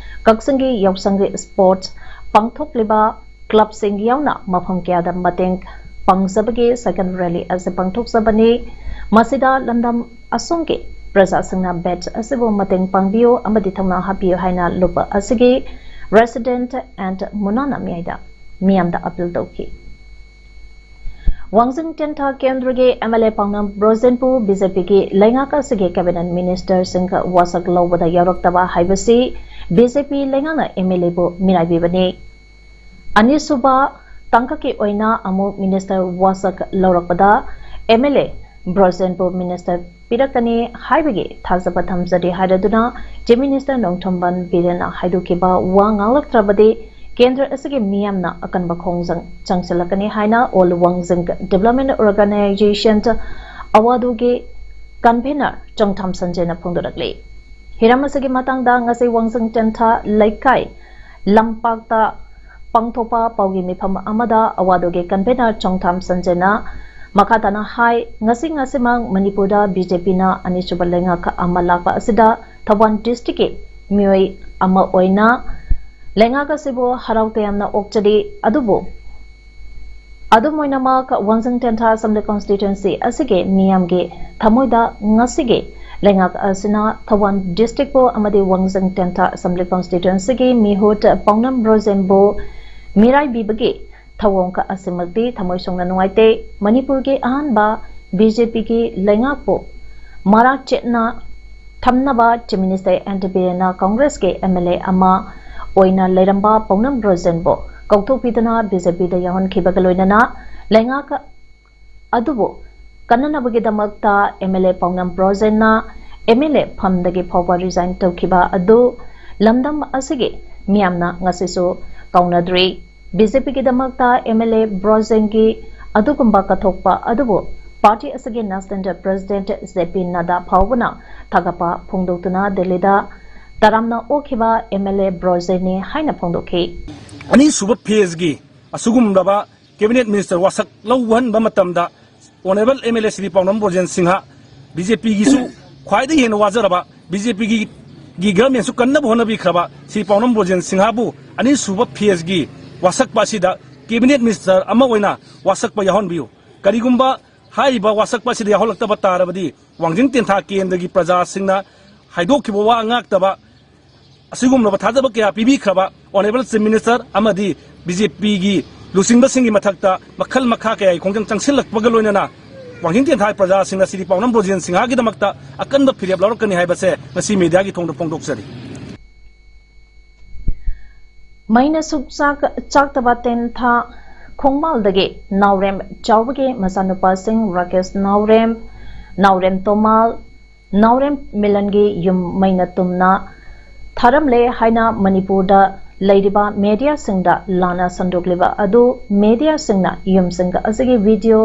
ꯀꯛꯆꯤꯡꯒꯤ ꯌꯥꯎꯁꯪꯒꯤ ꯁ꯭ꯄꯣꯔꯠꯁ ꯄꯥꯡꯊꯣꯛꯂꯤꯕ ꯀ꯭ꯂꯕꯁꯤꯡ ꯌꯥꯎꯅ ꯃꯐꯝ ꯀꯌꯥꯗ ꯃꯇꯦꯡ ꯄꯥꯡꯖꯕꯒꯤ ꯁꯥꯏꯀꯜ ꯔꯦꯂꯤ ꯑꯁꯤ ꯄꯥꯡꯊꯣꯛꯆꯕꯅꯤ꯫ ꯃꯁꯤꯗ ꯂꯝꯗꯝ ꯑꯁꯣꯝꯒꯤ ꯄ꯭ꯔꯖꯥꯁꯤꯡꯅ ꯕꯦꯠꯆ ꯑꯁꯤꯕꯨ ꯃꯇꯦꯡ ꯄꯥꯡꯕꯤꯌꯨ ꯑꯃꯗꯤ ꯊꯧꯅꯥ ꯍꯥꯞꯄꯤꯌꯨ ꯍꯥꯏꯅ ꯂꯨꯞ ꯑꯁꯤꯒꯤ resident and ꯃꯨꯅꯥꯅ ꯃꯤꯌꯥꯝꯗ ꯑꯄꯤꯜ ꯇꯧꯈꯤ꯫ ꯋꯥꯡꯖꯤꯡ ꯇꯦꯟꯊꯥ ꯀꯦꯟꯗ꯭ꯔꯒꯤ ꯑꯦꯝ ꯑꯦꯜ ꯑꯦ ꯄꯥꯛꯅꯝ ꯕ꯭ꯔꯣꯖꯦꯟꯕꯨ ꯕꯤ ꯖꯦ ꯄꯤꯒꯤ ꯂꯩꯉꯥꯛ ꯑꯁꯤꯒꯤ ꯀꯦꯕꯤꯅꯦꯠ ꯃꯤꯅꯤꯁꯇꯔꯁꯤꯡꯒ ꯋꯥꯁꯛ ꯂꯧꯕꯗ ꯌꯥꯎꯔꯛꯇꯕ ꯍꯥꯏꯕꯁꯤ ꯕꯤ ꯖꯦ ꯄꯤ ꯂꯩꯉꯥꯛꯅ ꯑꯦꯝ ꯑꯦꯜ ꯑꯦꯕꯨ ꯃꯤꯔꯥꯏꯕꯤꯕꯅꯤ꯫ ꯑꯅꯤꯁꯨꯕ ꯇꯥꯡꯀꯛꯀꯤ ꯑꯣꯏꯅ ꯑꯃꯨꯛ ꯃꯤꯅꯤꯁꯇꯔ ꯋꯥꯁꯛ ꯂꯧꯔꯛꯄꯗ ꯑꯦꯝ ꯑꯦꯜ ꯑꯦ ꯕ꯭ꯔꯣꯖꯦꯟꯕꯨ ꯃꯤꯅꯤꯁꯇꯔ ꯄꯤꯔꯛꯀꯅꯤ ꯍꯥꯏꯕꯒꯤ ꯊꯥꯖꯕ ꯊꯝꯖꯔꯤ ꯍꯥꯏꯔꯗꯨꯅ ꯆꯤꯐ ꯃꯤꯅꯤꯁꯇꯔ ꯅꯣꯡꯊꯣꯝꯕꯝ ꯕꯤꯔꯦꯟꯅ ꯍꯥꯏꯗꯣꯛꯈꯤꯕ ꯋꯥ ꯉꯥꯡꯂꯛꯇ꯭ꯔꯕꯗꯤ ꯀꯦꯟꯗ꯭ꯔ ꯑꯁꯤꯒꯤ ꯃꯤꯌꯥꯝꯅ ꯑꯀꯟꯕ ꯈꯣꯡꯖꯪ ꯆꯪꯁꯤꯜꯂꯛꯀꯅꯤ ꯍꯥꯏꯅ ꯑꯣꯜ ꯋꯥꯡꯖꯤꯡ ꯗꯤꯕ꯭ꯂꯞꯃꯦꯟ ꯑꯣꯔꯒꯅꯥꯏꯖꯦꯁꯟ ꯑꯋꯥꯗꯨꯒꯤ ꯀꯟꯚꯦꯅꯔ ꯆꯣꯡꯊꯥꯝ ꯁꯟꯖꯦꯅ ꯐꯣꯡꯗꯣꯔꯛꯂꯤ꯫ ꯍꯤꯔꯝ ꯑꯁꯤꯒꯤ ꯃꯇꯥꯡꯗ ꯉꯁꯤ ꯋꯥꯡꯖꯤꯡ ꯇꯦꯟꯊꯥ ꯂꯩꯀꯥꯏ ꯂꯝꯄꯥꯛꯇ ꯄꯥꯡꯊꯣꯛꯄ ꯄꯥꯎꯒꯤ ꯃꯤꯐꯝ ꯑꯃꯗ ꯑꯋꯥꯗꯨꯒꯤ ꯀꯟꯚꯦꯅꯔ ꯆꯣꯡꯊꯥꯝ ꯁꯟꯖꯦꯅ ꯃꯈꯥ ꯇꯥꯅ ꯍꯥꯏ, ꯉꯁꯤ ꯉꯁꯤꯃꯛ ꯃꯅꯤꯄꯨꯔꯗ ꯕꯤ ꯖꯦ ꯄꯤꯅ ꯑꯅꯤꯁꯨꯕ ꯂꯩꯉꯥꯛ ꯑꯃ ꯂꯥꯛꯄ ꯑꯁꯤꯗ ꯊꯧꯕꯥꯜ ꯗꯤꯁꯇ꯭ꯔꯤꯛꯀꯤ ꯃꯤꯑꯣꯏ ꯑꯃ ꯑꯣꯏꯅ ꯂꯩꯉꯥꯛ ꯑꯁꯤꯕꯨ ꯍꯔꯥꯎ ꯇꯌꯥꯝꯅ ꯑꯣꯛꯆꯔꯤ꯫ ꯑꯗꯨꯕꯨ ꯑꯗꯨꯝ ꯑꯣꯏꯅꯃꯛ, ꯋꯥꯡꯖꯤꯡ ꯇꯦꯟꯊꯥ ꯑꯦꯁꯦꯝꯕ꯭ꯂꯤ ꯀꯣꯟꯁꯇꯤꯇ꯭ꯋꯦꯟꯁꯤ ꯑꯁꯤꯒꯤ ꯃꯤꯌꯥꯝꯒꯤ ꯊꯃꯣꯏꯗ ꯉꯁꯤꯒꯤ ꯂꯩꯉꯥꯛ ꯑꯁꯤꯅ ꯊꯧꯕꯥꯜ ꯗꯤꯁꯇ꯭ꯔꯤꯛꯄꯨ ꯑꯃꯗꯤ ꯋꯥꯡꯖꯤꯡ ꯇꯦꯟꯊꯥ ꯑꯦꯁꯦꯝꯕ꯭ꯂꯤ ꯀꯣꯟꯁꯇꯤꯇ꯭ꯋꯦꯟꯁꯤꯒꯤ ꯃꯤꯍꯨꯠ ꯄꯥꯎꯅꯝ ꯕ꯭ꯔꯣꯖꯦꯟꯕꯨ ꯃꯤꯔꯥꯏꯕꯤꯕꯒꯤ ꯊꯧꯑꯣꯡ ꯑꯁꯤꯃꯛꯇꯤ ꯊꯃꯣꯏ ꯁꯣꯛꯅ ꯅꯨꯡꯉꯥꯏꯇꯦ꯫ ꯃꯅꯤꯄꯨꯔꯒꯤ ꯑꯍꯥꯟꯕ ꯕꯤ ꯖꯦ ꯄꯤꯒꯤ ꯂꯩꯉꯥꯛꯄꯨ ꯃꯔꯥ ꯆꯦꯠꯅ ꯊꯝꯅꯕ Chief Minister ꯑꯦꯟ ꯗꯤ ꯕꯤꯔꯦꯟꯅ ꯀꯪꯒ꯭ꯔꯦꯁꯀꯤ ꯑꯦꯝ ꯑꯦꯜ ꯑꯦ ꯑꯃ ꯑꯣꯏꯅ ꯂꯩꯔꯝꯕ ꯄꯥꯎꯅꯝ ꯕ꯭ꯔꯣꯖꯦꯟꯕꯨ ꯀꯧꯊꯣꯛꯄꯤꯗꯨꯅ ꯕꯤ ꯖꯦ ꯄꯤꯗ ꯌꯥꯎꯍꯟꯈꯤꯕꯒ ꯂꯣꯏꯅꯅ ꯂꯩꯉꯥꯛ ꯑꯗꯨꯕꯨ ꯀꯟꯅꯅꯕꯒꯤꯗꯃꯛꯇ ꯑꯦꯝ ꯑꯦꯜ ꯑꯦ ꯄꯥꯎꯅꯝ ꯕ꯭ꯔꯣꯖꯦꯟꯅ ꯑꯦꯝ ꯑꯦꯜ ꯑꯦ ꯐꯝꯗꯒꯤ ꯐꯥꯎꯕ ꯔꯤꯖꯥꯏꯟ ꯇꯧꯈꯤꯕ ꯑꯗꯨ ꯂꯝꯗꯝ ꯑꯁꯤꯒꯤ ꯃꯤꯌꯥꯝꯅ ꯉꯁꯤꯁꯨ ꯀꯥꯎꯅꯗ꯭ꯔꯤ꯫ ꯕꯤ ꯖꯦ ꯄꯤꯒꯤꯗꯃꯛꯇ ꯑꯦꯝ ꯑꯦꯜ ꯑꯦ ꯕ꯭ꯔꯣꯖꯦꯟꯒꯤ ꯑꯗꯨꯒꯨꯝꯕ ꯀꯠꯊꯣꯛꯄ ꯑꯗꯨꯕꯨ ꯄꯥꯔꯇꯤ ꯑꯁꯤꯒꯤ national president J P Nadda ꯐꯥꯎꯕꯅ ꯊꯥꯒꯠꯄ ꯐꯣꯡꯗꯣꯛꯇꯨꯅ ꯗꯦꯜꯂꯤꯗ ꯇꯔꯥꯝꯅ ꯑꯣꯛꯈꯤꯕ ꯑꯦꯝ ꯑꯦꯜ ꯑꯦ ꯕ꯭ꯔꯣꯖꯦꯟꯅꯤ ꯍꯥꯏꯅ ꯐꯣꯡꯗꯣꯛꯈꯤ꯫ ꯑꯅꯤꯁꯨꯕ ꯐꯦꯖꯒꯤ ꯑꯁꯤꯒꯨꯝꯂꯕ ꯀꯦꯕꯤꯅꯦꯠ ꯃꯤꯅꯤꯁꯇꯔ ꯋꯥꯁꯛ ꯂꯧꯍꯟꯕ ꯃꯇꯝꯗ honourable M L A Shri Paonam Brojen Singh, B J ꯄꯤꯒꯤꯁꯨ ꯈ꯭ꯋꯥꯏꯗꯒꯤ ꯍꯦꯟꯅ ꯋꯥꯖꯔꯕ, ꯕꯤ ꯖꯦ ꯄꯤꯒꯤ ꯒꯤ ꯒꯚꯔꯟꯃꯦꯟꯠꯁꯨ ꯀꯟꯅꯕ ꯍꯣꯠꯅꯕꯤꯈ꯭ꯔꯕ ꯁ꯭ꯔꯤ ꯄꯥꯎꯅꯝ ꯕ꯭ꯔꯣꯖꯦꯟ ꯁꯤꯡꯍꯕꯨ ꯑꯅꯤꯁꯨꯕ ꯐꯦꯖꯒꯤ ꯋꯥꯁꯛꯄ ꯑꯁꯤꯗ ꯀꯦꯕꯤꯅꯦꯠ ꯃꯤꯅꯤꯁꯇꯔ ꯑꯃ ꯑꯣꯏꯅ ꯋꯥꯁꯛꯄ ꯌꯥꯎꯍꯟꯕꯤꯌꯨ꯫ ꯀꯔꯤꯒꯨꯝꯕ ꯍꯥꯏꯔꯤꯕ ꯋꯥꯁꯛꯄ ꯑꯁꯤꯗ ꯌꯥꯎꯍꯜꯂꯛꯇꯕ ꯇꯥꯔꯕꯗꯤ ꯋꯥꯡꯖꯤꯡ ꯇꯦꯟꯊꯥ ꯀꯦꯟꯗ꯭ꯔꯒꯤ ꯄ꯭ꯔꯖꯥꯁꯤꯡꯅ ꯍꯥꯏꯗꯣꯛꯈꯤꯕ ꯋꯥ ꯉꯥꯛꯇꯕ ꯑꯁꯤꯒꯨꯝꯂꯕ ꯊꯥꯖꯕ ꯀꯌꯥ ꯄꯤꯕꯤꯈ꯭ꯔꯕ ꯑꯣꯅꯔꯦꯕꯜ ꯆꯤꯐ ꯃꯤꯅꯤꯁꯇꯔ ꯑꯃꯗꯤ ꯕꯤ ꯖꯦ ꯄꯤꯒꯤ ꯂꯨꯆꯤꯡꯕꯁꯤꯡꯒꯤ ꯃꯊꯛꯇ ꯃꯈꯜ ꯃꯈꯥ ꯀꯌꯥꯒꯤ ꯈꯣꯡꯖꯪ ꯆꯪꯁꯤꯜꯂꯛꯄꯒ ꯂꯣꯏꯅꯅ ꯋꯥꯡꯖꯤꯡ ꯇꯦꯟꯊꯥ ꯄ꯭ꯔꯖꯥꯁꯤꯡꯅ ꯁ꯭ꯔꯤ ꯄꯥꯎꯅꯝ ꯕ꯭ꯔꯣꯖꯦꯟ ꯁꯤꯡꯍꯒꯤꯗꯃꯛꯇ ꯑꯀꯟꯕ ꯐꯤꯔꯦꯞ ꯂꯧꯔꯛꯀꯅꯤ ꯍꯥꯏꯕꯁꯦ ꯉꯁꯤ ꯃꯦꯗꯤꯌꯥꯒꯤ ꯊꯣꯡꯗ ꯐꯣꯡꯗꯣꯛꯆꯔꯤ꯫ ꯃꯩꯅ ꯁꯨꯞꯆꯥꯛ ꯆꯥꯛꯇꯕ ꯇꯦꯟꯊꯥ ꯈꯣꯡꯃꯥꯜꯗꯒꯤ ꯅꯥꯎꯔꯦꯝ ꯆꯥꯎꯕꯒꯤ ꯃꯆꯥꯅꯨꯄꯥꯁꯤꯡ ꯔꯥꯀꯦꯁ ꯅꯥꯎꯔꯦꯝ, ꯅꯥꯎꯔꯦꯝ ꯇꯣꯃꯥꯜ, ꯅꯥꯎꯔꯦꯝ ꯃꯤꯂꯟꯒꯤ ꯌꯨꯝ ꯃꯩꯅ ꯇꯨꯝꯅ ꯊꯥꯔꯝꯂꯦ ꯍꯥꯏꯅ ꯃꯅꯤꯄꯨꯔꯗ ꯂꯩꯔꯤꯕ ꯃꯦꯗꯤꯌꯥꯁꯤꯡꯗ ꯂꯥꯟꯅ ꯁꯟꯗꯣꯛꯂꯤꯕ ꯑꯗꯨ ꯃꯦꯗꯤꯌꯥꯁꯤꯡꯅ ꯌꯨꯝꯁꯤꯡ ꯑꯁꯤꯒꯤ ꯚꯤꯗꯤꯑꯣ,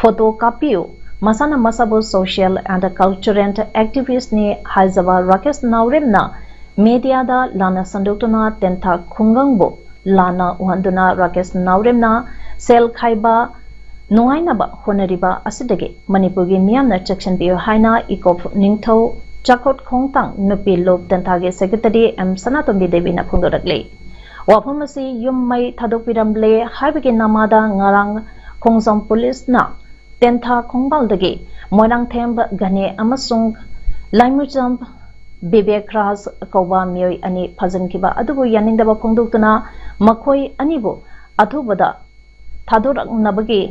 ꯐꯣꯇꯣ ꯀꯥꯞꯄꯤꯌꯨ ꯃꯁꯥꯅ ꯃꯁꯥꯕꯨ social and cultural activist ꯅꯤ ꯍꯥꯏꯖꯕ ꯔꯥꯀꯦꯁ ꯅꯥꯎꯔꯦꯝꯅ mediaꯗ ꯂꯥꯟꯅ ꯁꯟꯗꯣꯛꯇꯨꯅ ꯇꯦꯟꯊꯥ ꯈꯨꯡꯒꯪꯕꯨ ꯂꯥꯟꯅ ꯎꯍꯟꯗꯨꯅ ꯔꯥꯀꯦꯁ ꯅꯥꯎꯔꯦꯝꯅ ꯁꯦꯜ ꯈꯥꯏꯕ ꯅꯨꯡꯉꯥꯏꯅꯕ ꯍꯣꯠꯅꯔꯤꯕ ꯑꯁꯤꯗꯒꯤ ꯃꯅꯤꯄꯨꯔꯒꯤ ꯃꯤꯌꯥꯝꯅ ꯆꯦꯛꯁꯤꯟꯕꯤꯌꯨ ꯍꯥꯏꯅ ꯏꯀꯣꯞ ꯅꯤꯡꯊꯧ ꯆꯥꯛꯈꯣꯠ ꯈꯣꯡꯊꯥꯡ ꯅꯨꯄꯤ ꯂꯨꯞ ꯇꯦꯟꯊꯥꯒꯤ secretary ꯑꯦꯝ ꯁꯅꯥꯇꯣꯝꯕꯤ ꯗꯦꯕꯤꯅ ꯐꯣꯡꯗꯣꯔꯛꯂꯤ꯫ ꯋꯥꯐꯝ ꯑꯁꯤ ꯌꯨꯝ ꯃꯩ ꯊꯥꯗꯣꯛꯄꯤꯔꯝꯂꯦ ꯍꯥꯏꯕꯒꯤ ꯅꯃꯥꯗ ꯉꯔꯥꯡ ꯈꯣꯡꯖꯣꯝ ꯄꯨꯂꯤꯁꯅ ꯇꯦꯟꯊꯥ ꯈꯣꯡꯕꯥꯜꯗꯒꯤ ꯃꯣꯏꯔꯥꯡꯊꯦꯝ ꯘꯅꯦ ꯑꯃꯁꯨꯡ ꯂꯥꯏꯃꯨꯖꯝ ꯕꯤꯕꯦꯛ ꯔꯥꯖ ꯀꯧꯕ ꯃꯤꯑꯣꯏ ꯑꯅꯤ ꯐꯥꯖꯤꯟꯈꯤꯕ ꯑꯗꯨꯕꯨ ꯌꯥꯅꯤꯡꯗꯕ ꯐꯣꯡꯗꯣꯛꯇꯨꯅ ꯃꯈꯣꯏ ꯑꯅꯤꯕꯨ ꯑꯊꯨꯕꯗ ꯊꯥꯗꯣꯔꯛꯅꯕꯒꯤ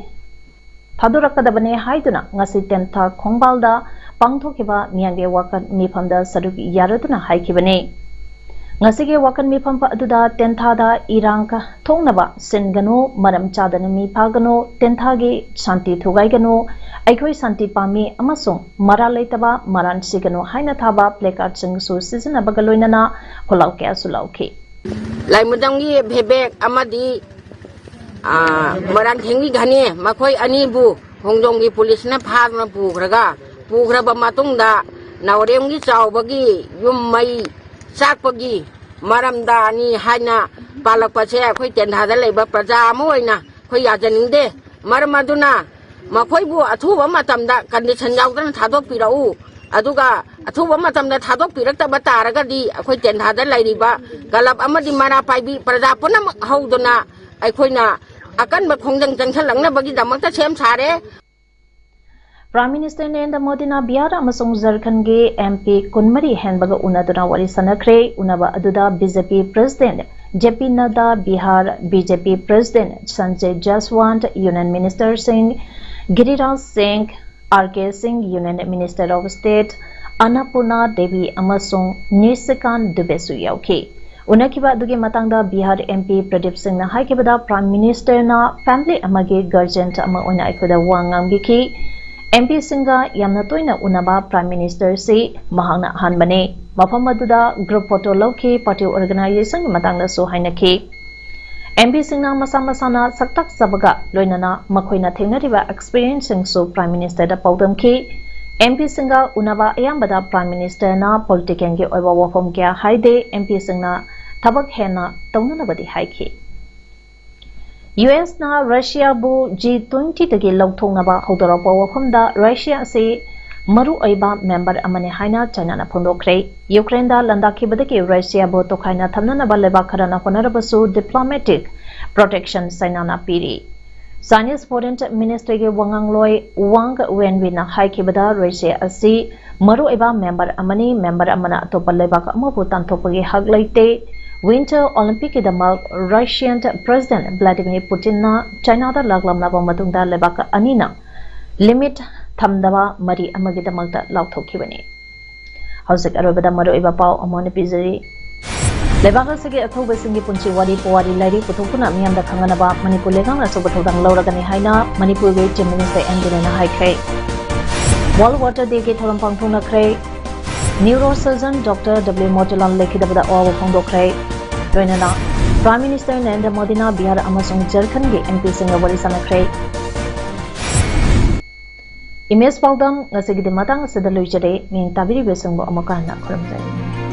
ꯊꯥꯗꯣꯔꯛꯀꯗꯕꯅꯦ ꯍꯥꯏꯗꯨꯅ ꯉꯁꯤ ꯇꯦꯟꯊꯥ ꯈꯣꯡꯕꯥꯜꯗ ꯄꯥꯡꯊꯣꯛꯈꯤꯕ ꯃꯤꯌꯥꯝꯒꯤ ꯋꯥꯀꯠ ꯃꯤꯐꯝꯗ ꯁꯔꯨꯛ ꯌꯥꯔꯗꯨꯅ ꯍꯥꯏꯈꯤꯕꯅꯤ꯫ ꯉꯁꯤꯒꯤ ꯋꯥꯀꯠ ꯃꯤꯐꯝ ꯑꯗꯨꯗ ꯇꯦꯟꯊꯥꯗ ꯏꯔꯥꯡ ꯊꯣꯛꯅꯕ ꯁꯤꯟꯒꯅꯨ, ꯃꯔꯝ ꯆꯥꯗꯅ ꯃꯤ ꯐꯥꯒꯅꯨ, ꯇꯦꯟꯊꯥꯒꯤ ꯁꯥꯟꯇꯤ ꯊꯨꯒꯥꯏꯒꯅꯨ, ꯑꯩꯈꯣꯏ ꯁꯥꯟꯇꯤ ꯄꯥꯝꯃꯤ ꯑꯃꯁꯨꯡ ꯃꯔꯥꯜ ꯂꯩꯇꯕ ꯃꯔꯥꯟ ꯁꯤꯒꯅꯨ ꯍꯥꯏꯅ ꯊꯥꯕ placardꯁꯤꯡꯁꯨ ꯁꯤꯖꯤꯟꯅꯕꯒ ꯂꯣꯏꯅꯅ ꯈꯣꯜꯂꯥꯎ ꯀꯌꯥꯁꯨ ꯂꯥꯎꯈꯤ꯫ ꯂꯥꯏꯃꯨꯗꯝꯒꯤ ꯚꯦꯕꯦꯛ ꯑꯃꯗꯤ ꯃꯣꯏꯔꯥꯡꯊꯦꯝꯒꯤ ꯘꯅꯦ, ꯃꯈꯣꯏ ꯑꯅꯤꯕꯨ ꯈꯣꯡꯖꯣꯝꯒꯤ ꯄꯨꯂꯤꯁꯅ ꯐꯥꯗꯨꯅ ꯄꯨꯈ꯭ꯔꯒ, ꯄꯨꯈ꯭ꯔꯕ ꯃꯇꯨꯡꯗ ꯅꯥꯎꯔꯦꯝꯒꯤ ꯆꯥꯎꯕꯒꯤ ꯌꯨꯝ ꯃꯩ ꯆꯥꯛꯄꯒꯤ ꯃꯔꯝꯗ ꯑꯅꯤ ꯍꯥꯏꯅ ꯄꯥꯜꯂꯛꯄꯁꯦ ꯑꯩꯈꯣꯏ ꯇꯦꯟꯊꯥꯗ ꯂꯩꯕ ꯄ꯭ꯔꯖꯥ ꯑꯃ ꯑꯣꯏꯅ ꯑꯩꯈꯣꯏ ꯌꯥꯖꯅꯤꯡꯗꯦ꯫ ꯃꯔꯝ ꯑꯗꯨꯅ ꯃꯈꯣꯏꯕꯨ ꯑꯊꯨꯕ ꯃꯇꯝꯗ condition ꯌꯥꯎꯗꯅ ꯊꯥꯗꯣꯛꯄꯤꯔꯛꯎ꯫ ꯑꯗꯨꯒ ꯑꯊꯨꯕ ꯃꯇꯝꯗ ꯊꯥꯗꯣꯛꯄꯤꯔꯛꯇꯕ ꯇꯥꯔꯒꯗꯤ ꯑꯩꯈꯣꯏ ꯇꯦꯟꯊꯥꯗ ꯂꯩꯔꯤꯕ ꯀꯂꯕ ꯑꯃꯗꯤ ꯃꯩꯔꯥ ꯄꯥꯏꯕꯤ ꯄ꯭ꯔꯖꯥ ꯄꯨꯝꯅꯃꯛ ꯍꯧꯗꯨꯅ ꯑꯩꯈꯣꯏꯅ ꯑꯀꯟꯕ ꯈꯣꯡꯖꯪ ꯆꯪꯁꯤꯜꯂꯛꯅꯕꯒꯤꯗꯃꯛꯇ ꯁꯦꯝ ꯁꯥꯔꯦ꯫ Prime Minister ꯅꯔꯦꯟꯗ꯭ꯔ ꯃꯣꯗꯤꯅ ꯕꯤꯍꯥꯔ ꯑꯃꯁꯨꯡ ꯖꯔꯈꯟꯒꯤ MP ꯀꯨꯟꯃꯔꯤ ꯍꯦꯟꯕꯒ ꯎꯅꯗꯨꯅ ꯋꯥꯔꯤ ꯁꯥꯟꯅꯈ꯭ꯔꯦ꯫ ꯎꯅꯕ ꯑꯗꯨꯗ BJP President JP Nadda, Bihar BJP President Sanjay Jaiswal, Union Minister ꯁꯤꯡ ꯒꯤꯔꯤꯔꯥꯖ ꯁꯤꯡ, R K Singh, Union Minister of State Annapurna Devi ꯑꯃꯁꯨꯡ ꯅꯤꯁꯤꯀꯥꯟ ꯗꯨꯕꯦꯁꯨ ꯌꯥꯎꯈꯤ꯫ ꯎꯅꯈꯤꯕ ꯑꯗꯨꯒꯤ ꯃꯇꯥꯡꯗ ꯕꯤꯍꯥꯔ MP ꯄ꯭ꯔꯗꯤꯞ ꯁꯤꯡꯅ ꯍꯥꯏꯈꯤꯕꯗ, Prime Minister ꯅ family ꯑꯃꯒꯤ guardian ꯑꯃ ꯑꯣꯏꯅ ꯑꯩꯈꯣꯏꯗ ꯋꯥ ꯉꯥꯡꯕꯤꯈꯤ꯫ MP ꯁꯤꯡꯒ ꯌꯥꯝꯅ ꯇꯣꯏꯅ ꯎꯅꯕ Prime Minister ꯁꯤ ꯃꯍꯥꯛꯅ ꯑꯍꯥꯟꯕꯅꯤ꯫ ꯃꯐꯝ ꯑꯗꯨꯗ group photo ꯂꯧꯈꯤ, party organization ꯒꯤ ꯃꯇꯥꯡꯗꯁꯨ ꯍꯥꯏꯅꯈꯤ꯫ ꯑꯦꯝ ꯄꯤꯁꯤꯡꯅ ꯃꯁꯥ ꯃꯁꯥꯅ ꯁꯛꯇꯥꯛꯆꯕꯒ ꯂꯣꯏꯅꯅ ꯃꯈꯣꯏꯅ ꯊꯦꯡꯅꯔꯤꯕ ꯑꯦꯛꯁꯄꯤꯔꯤꯌꯦꯟꯁꯁꯤꯡꯁꯨ ꯄ꯭ꯔꯥꯏꯝ ꯃꯤꯅꯤꯁꯇꯔꯗ ꯄꯥꯎꯗꯝꯈꯤ꯫ ꯑꯦꯝ ꯄꯤꯁꯤꯡꯒ ꯎꯅꯕ ꯑꯌꯥꯝꯕꯗ ꯄ꯭ꯔꯥꯏꯝ ꯃꯤꯅꯤꯁꯇꯔꯅ ꯄꯣꯂꯤꯇꯤꯀꯦꯜꯒꯤ ꯑꯣꯏꯕ ꯋꯥꯐꯝ ꯀꯌꯥ ꯍꯥꯏꯗꯦ꯫ ꯑꯦꯝ ꯄꯤꯁꯤꯡꯅ ꯊꯕꯛ ꯍꯦꯟꯅ ꯇꯧꯅꯅꯕꯗꯤ ꯍꯥꯏꯈꯤ꯫ ꯌꯨ ꯑꯦꯁꯅ ꯔꯁꯤꯌꯥꯕꯨ ꯖꯤ ꯇ꯭ꯋꯦꯟꯇꯤꯗꯒꯤ ꯂꯧꯊꯣꯛꯅꯕ ꯍꯧꯗꯣꯔꯛꯄ ꯋꯥꯐꯝꯗ ꯔꯁꯤꯌꯥ ꯑꯁꯤ ꯃꯔꯨꯑꯣꯏꯕ ꯃꯦꯝꯕꯔ ꯑꯃꯅꯤ ꯍꯥꯏꯅ ꯆꯥꯏꯅꯥꯅ ꯐꯣꯡꯗꯣꯛꯈ꯭ꯔꯦ꯫ ꯌꯨꯀ꯭ꯔꯦꯟꯗ ꯂꯥꯟꯗꯥꯈꯤꯕꯗꯒꯤ ꯔꯁꯤꯌꯥꯕꯨ ꯇꯣꯈꯥꯏꯅ ꯊꯝꯅꯅꯕ ꯂꯩꯕꯥꯛ ꯈꯔꯅ ꯍꯣꯠꯅꯔꯕꯁꯨ ꯗꯤꯄ꯭ꯂꯣꯃꯦꯇꯤꯛ ꯄ꯭ꯔꯣꯇꯦꯛꯁꯟ ꯆꯥꯏꯅꯥꯅ ꯄꯤꯔꯤ꯫ ꯆꯥꯏꯅꯤꯁ ꯐꯣꯔꯦꯟ ꯃꯤꯅꯤꯁꯇ꯭ꯔꯤꯒꯤ ꯋꯥꯉꯥꯡꯂꯣꯏ ꯋꯥꯡ ꯋꯦꯟꯕꯤꯅ ꯍꯥꯏꯈꯤꯕꯗ ꯔꯁꯤꯌꯥ ꯑꯁꯤ ꯃꯔꯨꯑꯣꯏꯕ ꯃꯦꯝꯕꯔ ꯑꯃꯅꯤ, ꯃꯦꯝꯕꯔ ꯑꯃꯅ ꯑꯇꯣꯞꯄ ꯂꯩꯕꯥꯛ ꯑꯃꯕꯨ ꯇꯥꯟꯊꯣꯛꯄꯒꯤ ꯍꯛ ꯂꯩꯇꯦ꯫ ꯋꯤꯟꯇꯔ ꯑꯣꯂꯤꯝꯄꯤꯛꯀꯤꯗꯃꯛ ꯔꯁꯤꯌꯥꯟ ꯄ꯭ꯔꯦꯁꯤꯗꯦꯟꯠ ꯚ꯭ꯂꯥꯗꯤꯃꯤꯔ ꯄꯨꯇꯤꯟꯅ ꯆꯥꯏꯅꯥꯗ ꯂꯥꯛꯂꯝꯂꯕ ꯃꯇꯨꯡꯗ ꯂꯩꯕꯥꯛ ꯑꯅꯤꯅ ꯂꯤꯃꯤꯠ ꯊꯝꯗꯕ ꯃꯔꯤ ꯑꯃꯒꯤꯗꯃꯛꯇ ꯂꯥꯎꯊꯣꯛꯈꯤꯕꯅꯤ꯫ ꯍꯧꯖꯤꯛ ꯑꯔꯣꯏꯕꯗ ꯃꯔꯨꯑꯣꯏꯕ ꯄꯥꯎ ꯑꯃ ꯑꯣꯏꯅ ꯄꯤꯖꯔꯤ꯫ ꯂꯩꯕꯥꯛ ꯑꯁꯤꯒꯤ ꯑꯊꯧꯕꯁꯤꯡꯒꯤ ꯄꯨꯟꯁꯤ ꯋꯥꯔꯤ, ꯄꯨꯋꯥꯔꯤ, ꯂꯥꯏꯔꯤꯛ ꯄꯨꯊꯣꯛꯇꯨꯅ ꯃꯤꯌꯥꯝꯗ ꯈꯪꯍꯟꯅꯕ ꯃꯅꯤꯄꯨꯔ ꯂꯩꯉꯥꯛꯅ ꯑꯆꯧꯕ ꯊꯧꯗꯥꯡ ꯂꯧꯔꯒꯅꯤ ꯍꯥꯏꯅ ꯃꯅꯤꯄꯨꯔꯒꯤ ꯆꯤꯐ ꯃꯤꯅꯤꯁꯇꯔ ꯑꯦꯟ ꯕꯤꯔꯦꯟꯅ ꯍꯥꯏꯈ꯭ꯔꯦ꯫ ꯋꯥꯔꯜꯗ ꯋꯥꯇꯔ ꯗꯦꯒꯤ ꯊꯧꯔꯝ ꯄꯥꯡꯊꯣꯛꯅꯈ꯭ꯔꯦ꯫ Neuro surgeon doctor W Motilal ꯂꯩꯈꯤꯗꯕꯗ ꯑꯋꯥꯕ ꯐꯣꯡꯗꯣꯛꯈ꯭ꯔꯦ꯫ ꯂꯣꯏꯅꯅ ꯄ꯭ꯔꯥꯏꯝ ꯃꯤꯅꯤꯁꯇꯔ ꯅꯔꯦꯟꯗ꯭ꯔ ꯃꯣꯗꯤꯅ ꯕꯤꯍꯥꯔ ꯑꯃꯁꯨꯡ ꯖꯔꯈꯟꯒꯤ ꯑꯦꯝ ꯄꯤꯁꯤꯡꯒ ꯋꯥꯔꯤ ꯁꯥꯟꯅꯈ꯭ꯔꯦ꯫ ꯏꯃꯦꯖ ꯄꯥꯎꯗꯝ ꯉꯁꯤꯒꯤꯗꯤ ꯃꯇꯥꯡ ꯑꯁꯤꯗ ꯂꯣꯏꯖꯔꯦ꯫ ꯃꯤꯌꯦꯡ ꯇꯥꯕꯤꯔꯤꯕꯁꯤꯡꯕꯨ ꯑꯃꯨꯛꯀ ꯍꯟꯅ ꯈꯨꯔꯨꯝꯖꯔꯤ꯫